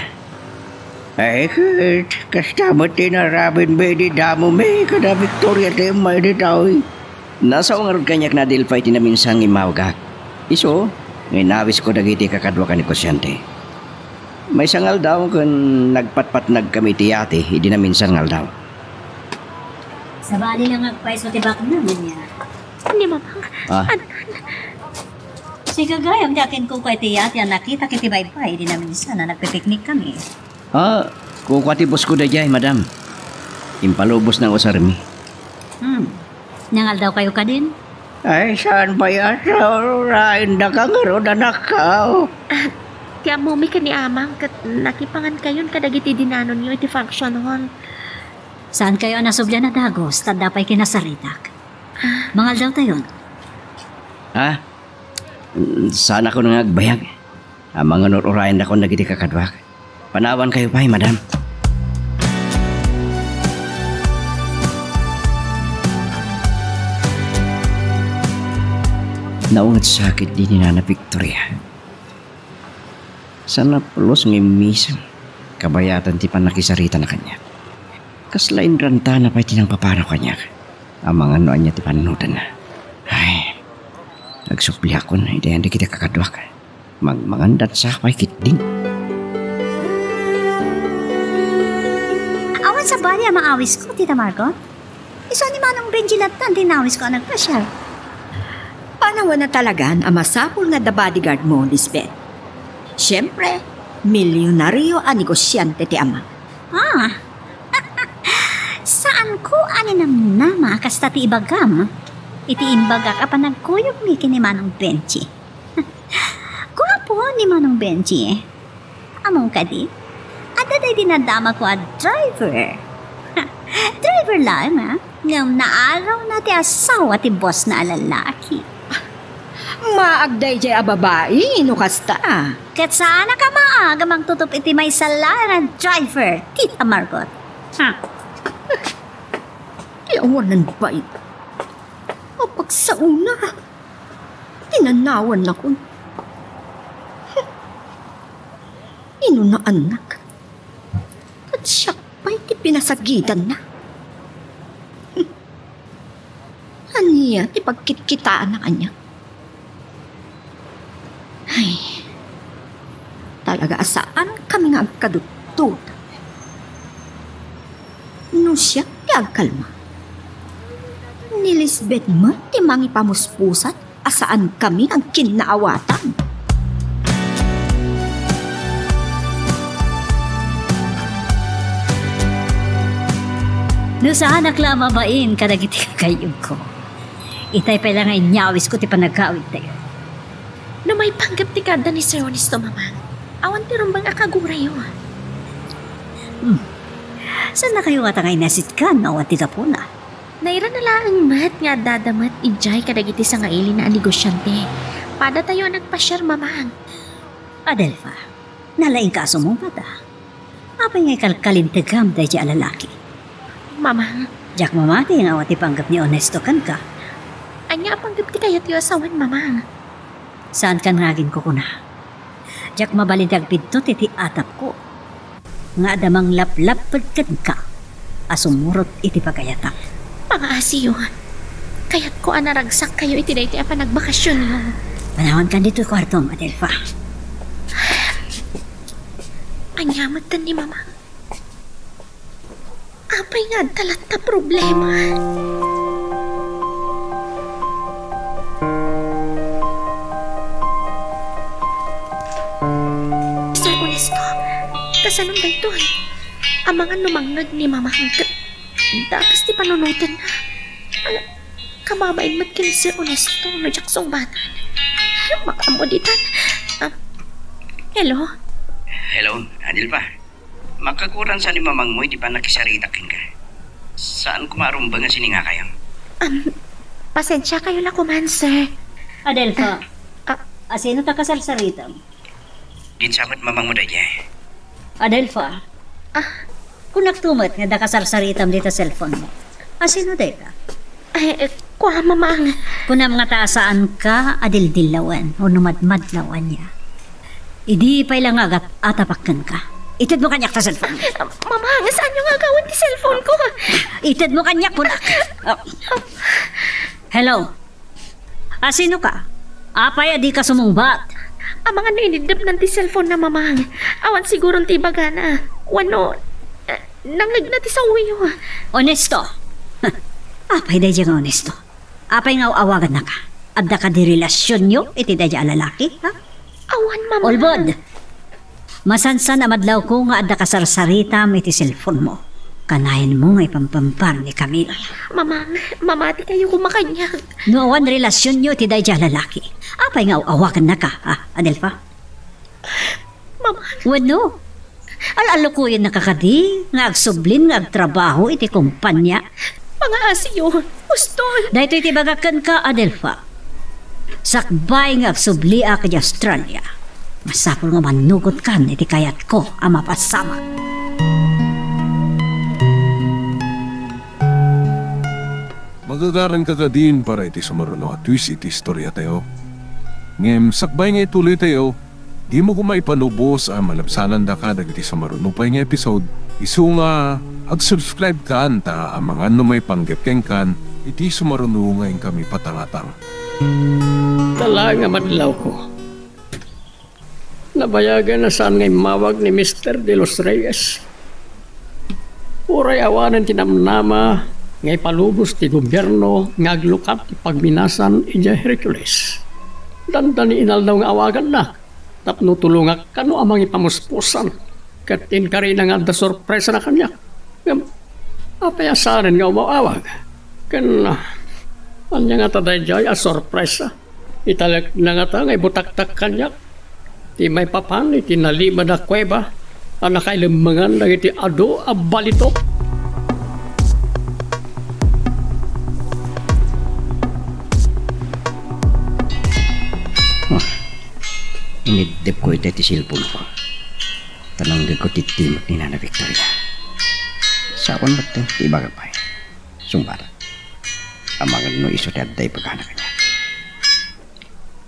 Ay, ket, kasta met ti inaramidmi idi damomi kada Victoria ti immay ditoy. Nasao ngarud kaniak ni Adelfa iti naminsan nga immawagak. Isu, nga inawisko dagiti kakaduak a negosiante. Maysa nga aldaw ken nagpatpatnagkami iti yate idi naminsan nga aldaw. Sabali la nga agpayso ti baknang ania. Ni Mamang, Ah? An-, an-, Sika gayam ti akinkukua iti yate a nakitak iti baybay idi naminsan a nagpipiknikkami. Ah, kukua ti boss ko daydiay, madam. Impalubos na usarmi. Hmm. Nangaldaw kayo kadin? Ay, saan pay a, uraendaka ngarud, anakko? Ah, ti ammomi ken ni Amang ket nakipangan kayon kadagiti dinanonyo iti function hall. Saan kayo a nasublian a dagus, ta adda pay kinasaritak. Ah. Mangaldaw tayon. Ha? Saan ako nga agbayag? Amangan ur-urayen dakon dagiti kakaduak. Panawan kayo pay, madam. Naunget sakit di ni Nana Victoria. Sana pulos nga immisem, kabayatan ti pannakisaritana kaniak. Kasla inrantana pay ti nangpapanaw kaniak. Amangan no ania ti pannudanna. Ay, agsubliakon, iti dagiti kakaduak. Mangmangan dansa pay ketdin. Awan sabali a maawisko, Tita Margot? Isu ni Manong Benji lattan ti inawisko a nagpasiar. Panawen a talagan a masapul nga adda bodyguard mo, Lisbeth. Siempre, milyonaryo a negosiante ti ama. Ah, saanko a ninamnama a kasta ti ibagam iti imbagak a panagkuyogmi ken ni Manong Benji. Guapo ni Manong Benji. Ammom kadi, adda daydi nadamagko a driver. Driver laeng, a, ngem naarawna ti asawa ti bossna a lalaki. Maag daydiay a babai no kasta. Ket saanak a maag a mangtutup iti maysa laeng a driver, Tita Margot. Ha? Ti awanan pay. Apagsaona. Tinanawannakon. Inunaannak. Ket siak pay ti pinasagidanna. Ania ti pagkitkitaanna kaniak? Ay, talaga a saankami nga agkadutdota. No siak ti agkalma, ni Lisbeth met ti mangipamuspusat a saankami nga agkinnaawatan. No saanak la a mabain kadagiti kakaibko, itay pay la nga inyawisko ti panagawidtayo. No maipanggep ti kaadda ni Sir Ernesto, Mamang, awan ti rumbeng a kagurayo. Hmm. Saannakayo ngata nga inasitkan no awan ti gapuna? Nairana laeng met nga addada met idiay kadagiti sangaili na a negosiante. Padatayo a nagpasiar, Mamang. Adelfa, nalaingka a sumungbat, a. Apay nga ikalkalintegam daydiay a lalaki? Mamang. Diak mamati nga awan ti panggep ni Ernesto kenka. Ania a panggep ti kayatyo a sawen, Mamang? Saankan nga aginkukuna. Diak mabalin ti agbiddut iti atapko nga adda manglaplapped kenka a sumurot iti pagayatam. Pangaasiyo. Kayatko a naragsak kayo iti daytoy a panagbakasionyo. Panawankan ditoy kuartom, Adelfa. Ania metten ni Mama? Apay nga adda latta problema? Sir Ernesto, kasano daytoy? Amangan no mangngeg ni Mama ket dakes ti panunotenna. Ala, kababain met ken Sir Ernesto no diak sungbatan. Makaammo ditan. Ah, hello? Hello, Adelfa. Makakuransa ni mamangmo iti pannakisaritak kenka. Saan koma a rumbeng a siningakayo? Am, Pasensiakayo la koman, sir. Adelfa, Ah, ah. Asino ta kasarsaritam? Dinsa met mamangmo daydiay? Adelfa, Ah. Kunak to met nga adda kasarsaritam dita cellphone mo. Asino dayta? Ay, eh, kua, Mamang. Kunam nga ta saanka a dildillawen wenno madmadlaw ania. Idi pay la nga agat-atapakkenka, itedmo kaniak ta cellphone. Ah, Mamang, saanyo nga agawen ti cellphone ko? Itedmo kaniak, kunak. Oh. Hello? Asino ka? Apay a dika sumungbat? Amangan no iniddepnan ti cellphone na, Mamang. Awan siguron ti ibagana. Wenno, eh, nangngegna ti sawiyo. Honesto? Apay daydiay nga honesto? Apay nga aw-awagannaka? Adda kadi relasionyo iti daydiay a lalaki, ha? Awan, Mamang. Ulbod! Masansan a madlawko nga adda kasarsaritam iti cellphone mo. Kanayon mo nga ipampampar ni Camille. Mamang, mamatikayo koma kaniak. No awan relasionyo iti daydiay a lalaki, apay nga aw-awagannaka, ha, Adelfa? Mamang. Wenno, al-alukoyennaka kadi nga agsublin nga agtrabaho iti kompania? Pangaasiyo, ustoy. Daytoy ti ibagak kenka, Adelfa. Sakbay nga agsubliak idiay Australia, masapul nga mannugotkan iti kayatko a mapasamak. Magagaranka kadin para iti sumaruno a twist iti istoriatayo. Ngem sakbay nga ituloytayo, dimo koma ipanubos a malabsanandaka dagiti sumaruno pay nga episode, isu nga ag-subscribe kan ta amangan no maipanggep kenkan iti sumaruno nga inkami patangatang. Talaga nga madlawko. Nabayagen a saan nga immawag ni Mister De Los Reyes. Uray awanen ti namnama nga ipalubos ti gobierno nga aglukat ti pagminasan idiay Hercules. Dandani inaldaw nga awagannak tapno tulongak kano a mangipamuspusan. Ket inkarina nga adda sorpresana kaniak. Ngem, apay a saanen nga umaw-awag? Ken, ah, ania ngata daydiay a sorpresa? Italekna ngata nga ibutaktak kaniak ti maipapan iti nalima a kuweba a nakailemmengan dagiti adu a balitok. Ah, iniddepko ita iti cellphone ko. Ta nanggegko ti timek ni Nana Victoria. Sawan met ti ibaga pay. Sungbatak. Amangan no isu ti adda ibagana kaniak.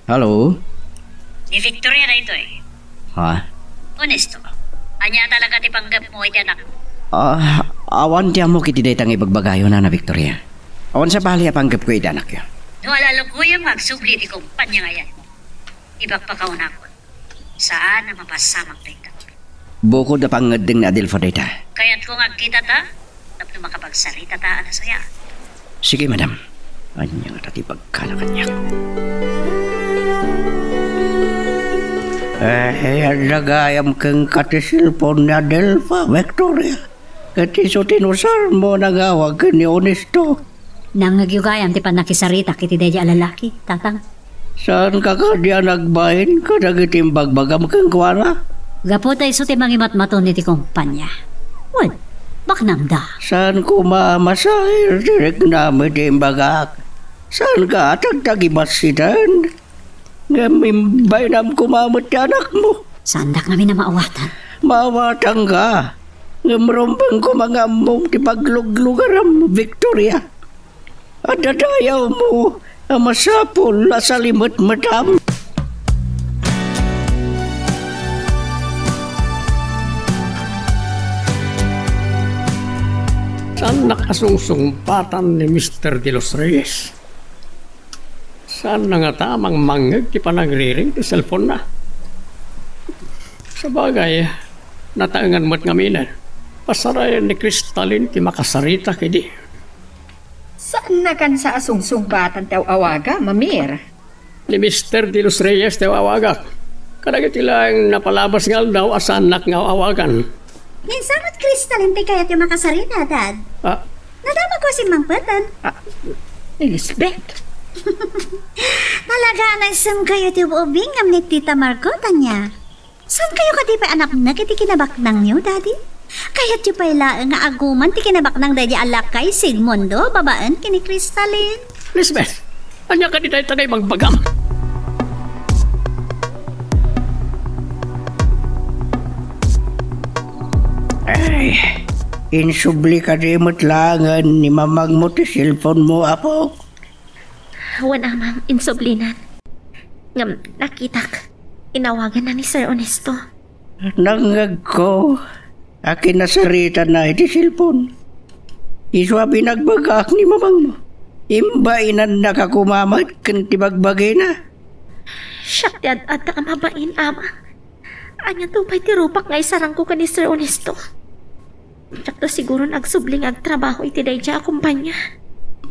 Hello? Ni Victoria daytoy. Ha? Honesto. Ania talaga ti panggepmo iti anakmo? Ah, awan ti ammok iti dayta nga ibagbagayo, Nana Victoria. Awan sabali a panggepko iti anakyo. No al-alukoyem nga agsubli iti kompania nga ayanmo, ibakbakaw unakon. Saan a mapasamak dayta. Bukod a pangngeddeng ni Adelfa dayta. Kayatko nga agkitata tapno makapagsaritata a nasayaat. Sige, madam. Ania ngata ti ibagana kaniak? Eh, adda gayam kenka ti cellphone ni Adelfa, Victoria. Ket isu ti inusarmo a nangawag ken ni Honesto. Nangngegyo gayam ti pannakisaritak iti daydiay a lalaki, Tatang. Saanka kadi a nagbain kadagiti imbagbagam kenkuana? Gapu ta isu ti mangimatmaton iti kompania. Wen, baknangda. Saan koma a masahir ti riknam iti imbagak? Saanka a tagtagibassiten? Ngem imbainam koma met ti anakmo. Saandak ngamin a maawatan. Maawatanka. Ngem rumbeng koma nga ammom ti pagluglugarem, Victoria. Adda dayawmo a masapul a salimetmetam. Saannak a sungsungbatan ni Mister De Los Reyes. Saanna ngata a mangmangngeg ti panagriring ti cellphone-na. Sabagay, nataengan met ngaminen. Pasarayen ni Crystalline ti makasaritak idi. Saanna kansa a sungsungbatan ti aw-awaga, Mamir? Ni Mister De Los Reyes ti aw-awagak. Kadagiti laeng napalabas nga aldaw a saannak nga aw-awagan. Ngem sa met Crystalline ti kayatyo makasarita, Dad? Ah. Nadamagko a simmangpeten. Ah, ni Lisbeth. Talaga a naisem kayo ti ubing ngem ni Tita Margot, ania? Saan kayo kadi pay a napnek iti kinabaknangyo, Daddy? Kayatyo pay laeng nga aguman ti kinabaknang daydi a lakay Sigmundo babaen ken ni Crystalline? Lisbeth, ania kadi dayta nga ibagbagam? Ay, insubli kadi met laengen ni mamangmo ti cellphone mo, apo? Wen, Amang, insublinan. Ngem nakitak, inawaganna ni Sir Ernesto. Nangngegko a kinasaritana iti cellphone. Isu a binagbagak ni mamangmo. Imbainannaka koma met ken ti bagbagina. Siak ti ad-adda a mabain, Amang. Ania to pay ti rupak nga isarangko ken ni Sir Ernesto? Diakto siguron agsubli nga agtrabaho iti daydiay a kompania.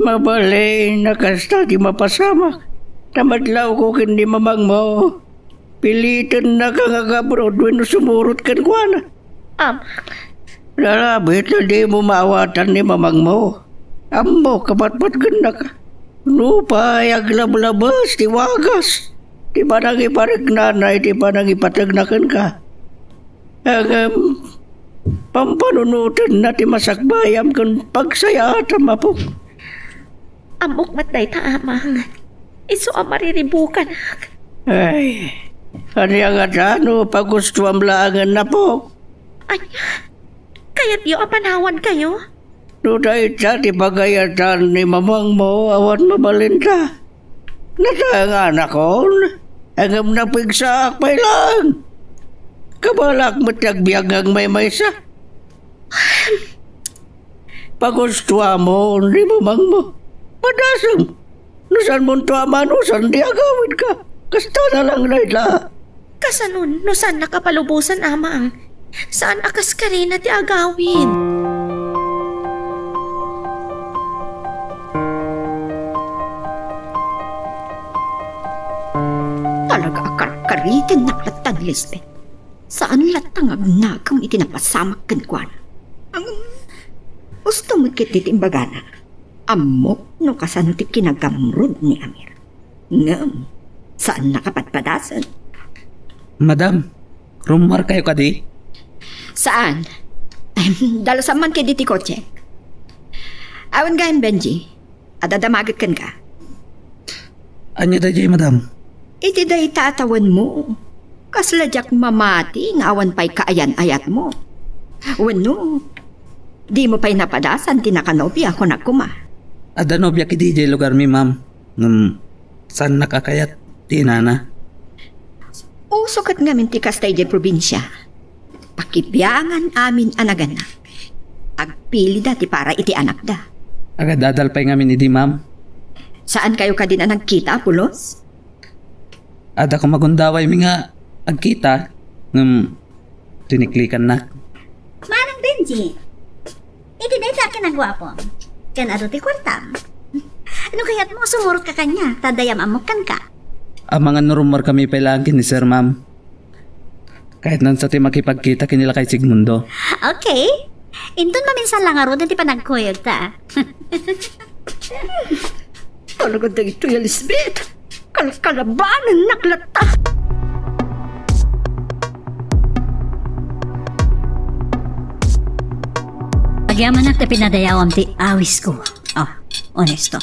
Mabalin a kasta ti mapasamak. Ta madlawko ken ni mamangmo. Pilitennaka nga agabroad wenno sumurot kenkuana. Am. Lalabit ta dimo maawatan ni mamangmo. Ammok a patpatgennaka. Nupay aglablabes ti wagas ti panangipariknana iti panangipategna kenka. Ngem, pampanunotenna ti masakbayam ken pagsayaatam, apo. Ammok met dayta, Amang. Isu a mariribukanak. Ay, ania ngata no pagustuam laengen, apo? Ania? Kayatyo a panawankayo? No dayta ti pagayatan ni mamangmo, awan mabalinta. Nataenganakon, ngem napigsaak pay laeng. Kabalak met ti agbiag nga agmaymaysa. Pagustuamon ni mamangmo. Padasem. No saanmonto a manusan ti agawidka, kasta na lang dayta. Kasanon no saannak a palubosan, Amang? Saan a kas karina ti agawid? Talaga a karkaritennak latta ni Lisbeth. Saan latta nga agnagem iti napasamak kenkuana. Ang gusto met ket ti imbagana. Ammok no kasano ti kinagamrud ni Amir. Ngem, saannak a padpadasen. Madam, rummuarkayo kadi? Saan? Em, dalusam man kadi ti kotsek. Awan gayam, Benji. Adda damaget kenka. Ania daydiay, madam? Iti dayta a tawenmo, kasla diak mamati nga awan pay kaayan-ayatmo. Wenno, dimo pay napadasan ti nakanobia, kunak koma. Adda nobia kadi idiay lugarmi, ma'am. Ngem, saannak a kayat ti inana. Uso ket ngamin ti kasta idiay probinsia. Pakibiangan amin a nagannak. Agpilida ti para iti anakda. Agadadal pay ngamin idi, ma'am. Saankayo kadin a nagkita a pulos? Adda koma gundawaymi nga agkita, ngem tiniklikannak. Manang Benji, iti dayta a kinaguapom, ken adu ti kuartam. No kayatmo, sumurot ka kaniak, ta adda yam-ammok kenka. Amangan no rummuarkami pay laeng ken ni Sir, ma'am. Kayatnan sa ti makipagkita ken ni lakay Sigmundo. Okay. Inton maminsan la ngaruden ti panagkuyogta. Talaga daytoy, Elizabeth. Kalkalabanennak latta. Agyamanak ta pinadayawam ti awisko. Oh, honesto.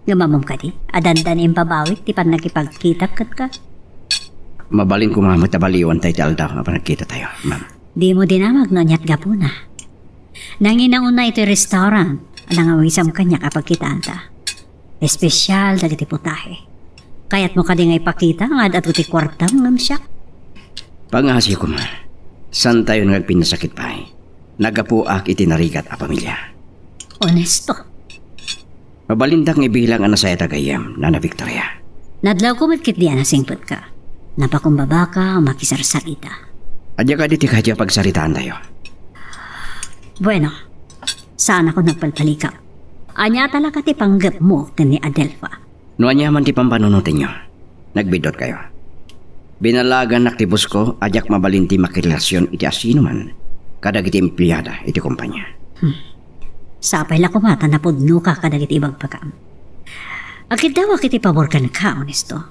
Ngem ammom kadi a dandani imbabawik ti pannakipagkitak kenka? Mabalin koma met a baliwan tay ti aldaw a panagkitatayo, ma'am. Dimo dinamag no aniat gapuna. Nangina unay itoy restaurant a nangawisam kaniak a pagkitaanta. Espesyal dagiti putahe. Kayatmo kadi nga ipakita nga ad-adu ti kuartam ngem siak? Pangngaasiyo koma. Saantayon nga agpinnasakit pay. Naggapuak iti narigat a pamilia. Honesto. Mabalindak nga ibilang a nasayaat a gayyem, Nana Victoria. Nadlawko met ketdi a nasingpetka. Napakumbabaka a makisarsarita. Ania kadi ti kayatyo a pagsaritaantayo? Bueno, saanakon nagpalpalikak. Ania talaga ti panggepmo ken ni Adelfa? No ania man ti pampanunotenyo, nagbiddutkayo. Binallagannak ti bosko a diak mabalin ti makirelasion iti asinoman kadagiti empleada iti kompania. Hmm. Sapay la koma ta napudnoka kadagiti ibagbagam. Agkiddawak iti pabor kenka, Honesto.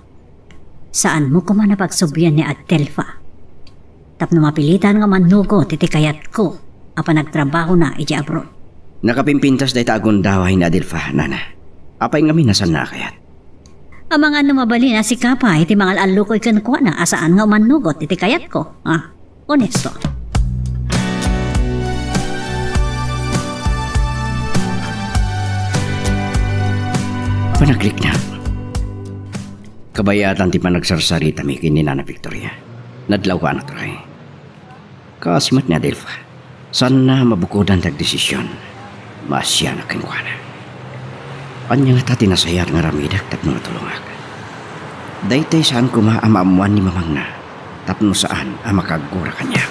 Saanmo koma a pagsublian ni Adelfa tapno mapilitan nga mannugot iti kayatko a panagtrabahona idiay abroad. Nakapimpintas dayta a gundaway ni Adelfa, Nana. Apay ngamin a saanna a kayat? Amangan no mabalin a sika pay ti mangal-allukoy kenkuana a saan nga umannugot iti kayatko. Ah, Onesto. Panagriknak. Kabayatan ti panagsarsaritami ken ni Nana Victoria. Nadlawko a naturay. Kas met ni Adelfa, saanna a mabukodan ti agdesision. Maasianak kenkuana. Ania ngata ti nasayaat nga aramidek tapno matulongak? Daytoy saan koma a maammoan ni mamangna tapno saan a makaaggura kaniak.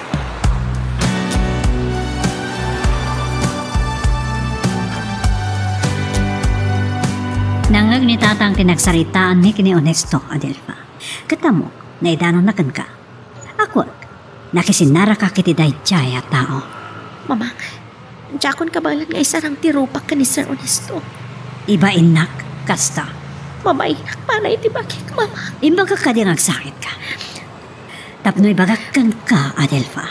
Nangngeg ni Tatang ti nagsaritaanmi ken ni Onesto, Adelfa. Ket ammok, naidanonna kenka. Akwek, nakisinnaraka iti daydiay a tao. Mamang, diakon kabaelan nga isarang ti rupak ken ni Sir Ernesto. Ibainnak, kasta. Mabainak para iti bagik, Mamang. Imbagak kadi nga agsakitka. Tapno ibagak kenka, Adelfa,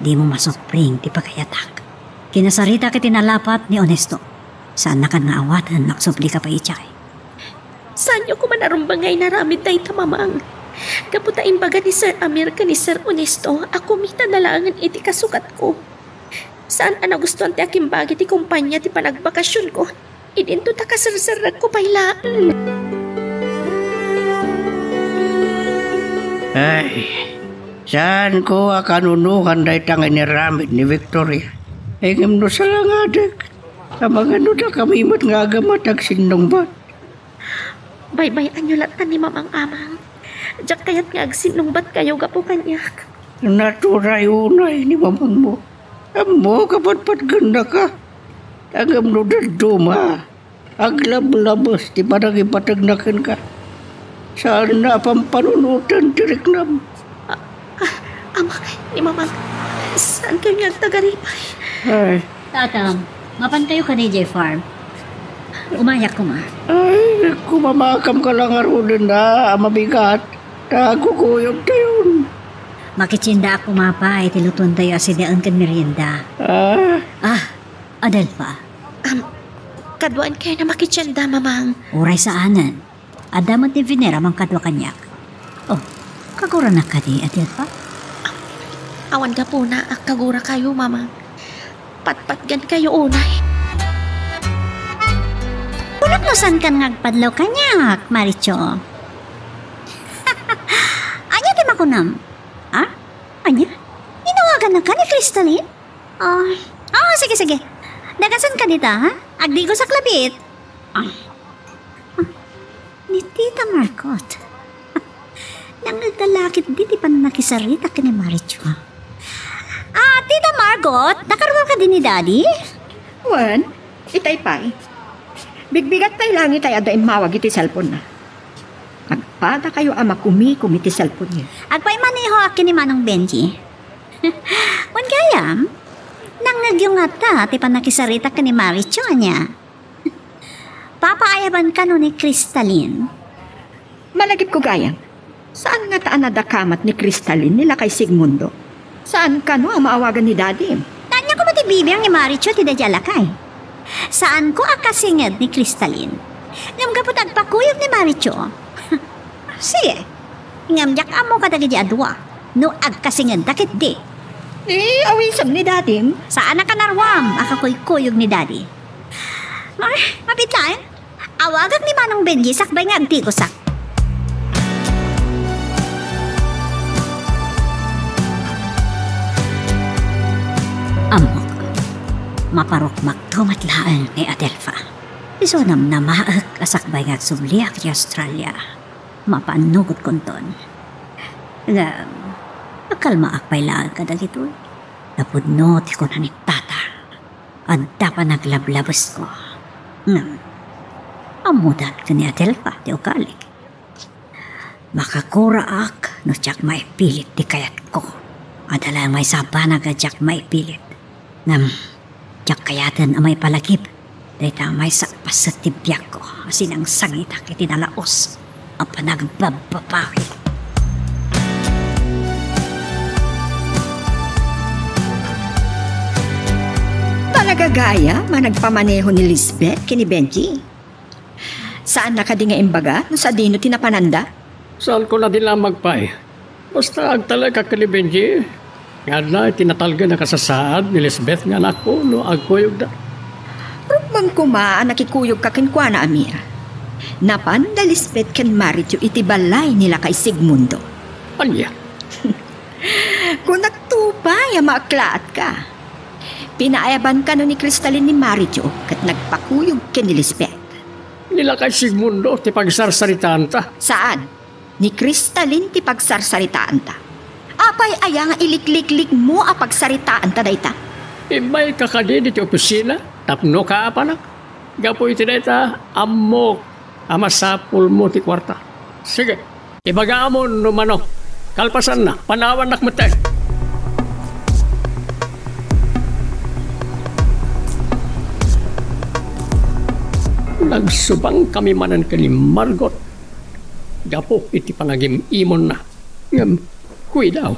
dimo masupring ti pagayatak. Kinasaritak iti nalapat ni Onesto. Saannakan nga awaten, maksublika pay idiay. Saanyo koma a rumbeng nga inaramid dayta, Mamang. Gapu ta imbaga ni Sir Amir ken ni Sir Ernesto a kumitana laengen iti kasukatko. Saan a nagustuan ti akimbagi ti kompania ti panagbakasionko. Idinto ta kaserserekko pay laeng. Ay, saanko a kanunokan dayta nga inaramid ni Victoria. Ngem no salangadek, amangan no dakami met nga agamat agsinnungbat. Baybay-anyo latta ni Mamang, Amang. Diak kayat nga agsinnungbatkayo gapu kaniak. Naturay unay ni mamangmo. Ammok a patpatgennaka. Ngem no dadduma, aglablabes ti panangipategna kenka. Saanna a pampanunoten ti riknam. Ah, ah, Ama, ni Mamang, saankayo nga agtagaripay? Ay. Tatang, mapankayo kadi idiay farm? Umayak koma. Ay, kumamakam ka la ngaruden a mabigat, ta agkukuyogtayon. Makitiendaak koma pay iti lutuentayo a sinaen ken merienda. Ah? Ah, Adelfa. Am, kaduaenkayon a makitienda, Mamang. Uray saanen. Adda met ni Venera a mangkadua kaniak. Oh, kaguranak kadi, Adelfa? Awan gapuna a kagurakayo, Mamang. Patpatgenkayo unay. Kunak no saankan nga agpadlaw kaniak, Maricho. Ania ti makunam? Ah? Ania? Inawagannaka ni Crystalline? Ah, ah, sige, sige. Dagasanka dita, ha? Agdigosak labi. Ah. Ah. Ni Tita Margot. Nangngegda la ketdi ti pannakisarita ken ni Maricho. Ah, Tita Margot, nakaruar kadi ni Daddy? Wen, itay pay. Bigbigat pay laeng itay adda immawag iti cellphone-na. Agpadakayo a makumikom iti cellphone-yo. Agpaimanehoak ken ni Manong Benji. Wen gayam, nangngegyo ngata ti pannakisarita ken ni Maricho, ania? Papaayaban kano ni Crystalline? Malagipko gayam, saan ngata a nadakamat ni Crystalline ni lakay Sigmundo? Saan kano a maawagan ni Daddy? Ania koma ti bibiang ni Maricho ti daydiay a lakay? Saanko a kasinged ni Crystalline. Ngem gapu ta agpakuyog ni Maricho. Sige. Ngem diak ammo kadagidi a dua no agkasingedda ketdi. Eh, awisem ni Daddy. Saannak a naruam a kakuykuyog ni Daddy. Ay, mabitlaen. Awagak ni Manong Benji sakbay nga agdigosak. Ammok, maparukmakto met laeng ni Adelfa. Isu namnamaek a sakbay nga agsubliak iti Australia, mapannugot kunton. Ngem, agkalmaak pay laeng kadagitoy. Napudno ti kuna ni Tata. Adda panaglablabesko. Ngem, ammodan ken ni Adelfa ti ugalik. Makakuraak no diak maipilit ti kayatko. Adda laeng maysa a banag a diak maipilit. Ngem, diak kayaten a maipalagip dayta a maysa a paset ti biagko a sinangsangitak iti nalaus a panagbabbabawi. Talaga gayam a nagpamaneho ni Lisbeth ken ni Benji. Saanna kadi nga imbaga no sadino ti napananda? Saanko la di lamag pay. Basta agtalek ken ni Benji. Nga adda iti natalgen a kasasaad ni Lisbeth nga anakko no agkuyogda. Rumbeng koma a nakikuyogka kenkuana, Amir. Napan da Lisbeth ken Marijo iti balay ni Lakay Sigmundo. Ania? Kunak to pay a maaklaatka. Pinaayaban kano ni Cristalin ni Marijo ket nagpakuyog ken ni Lisbeth. Ni Lakay Sigmundo ti pagsarsaritaanta. Saan? Ni Cristalin ti pagsarsaritaanta. Apay aya nga ilikliklikmo a pagsaritaanta dayta? Immayka kadi ditoy opisina tapno kaapanak. Gapu iti dayta, ammok a masapulmo ti kuarta. Sige, ibagaamon no mano. Kalpasanna, panawannak metten. Nagsubangkami manen ken ni Margot gapu iti panagim-imonna. Ngem, kuidaw.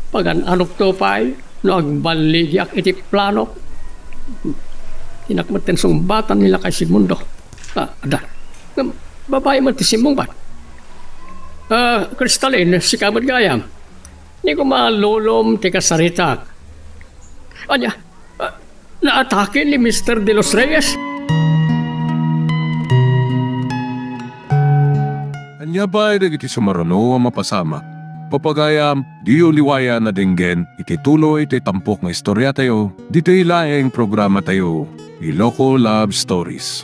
Pagan-anokto pay no agballigiak iti planok. Dinak metten sungbatan ni Lakay Sigmundo. Ah, adda. Ngem, babai met ti simmungbat. Ah, Cristalin, sika met gayam. Ni koma lolom ti kasaritak. Ania? Ah, naatake ni Mister De Los Reyes? Ania pay dagiti sumaruno a mapasamak? Papagayam, diyo liwayan a denggen iti tuloy ti tampok nga istoriatayo, ditoy laeng programatayo, Iloko Love Stories.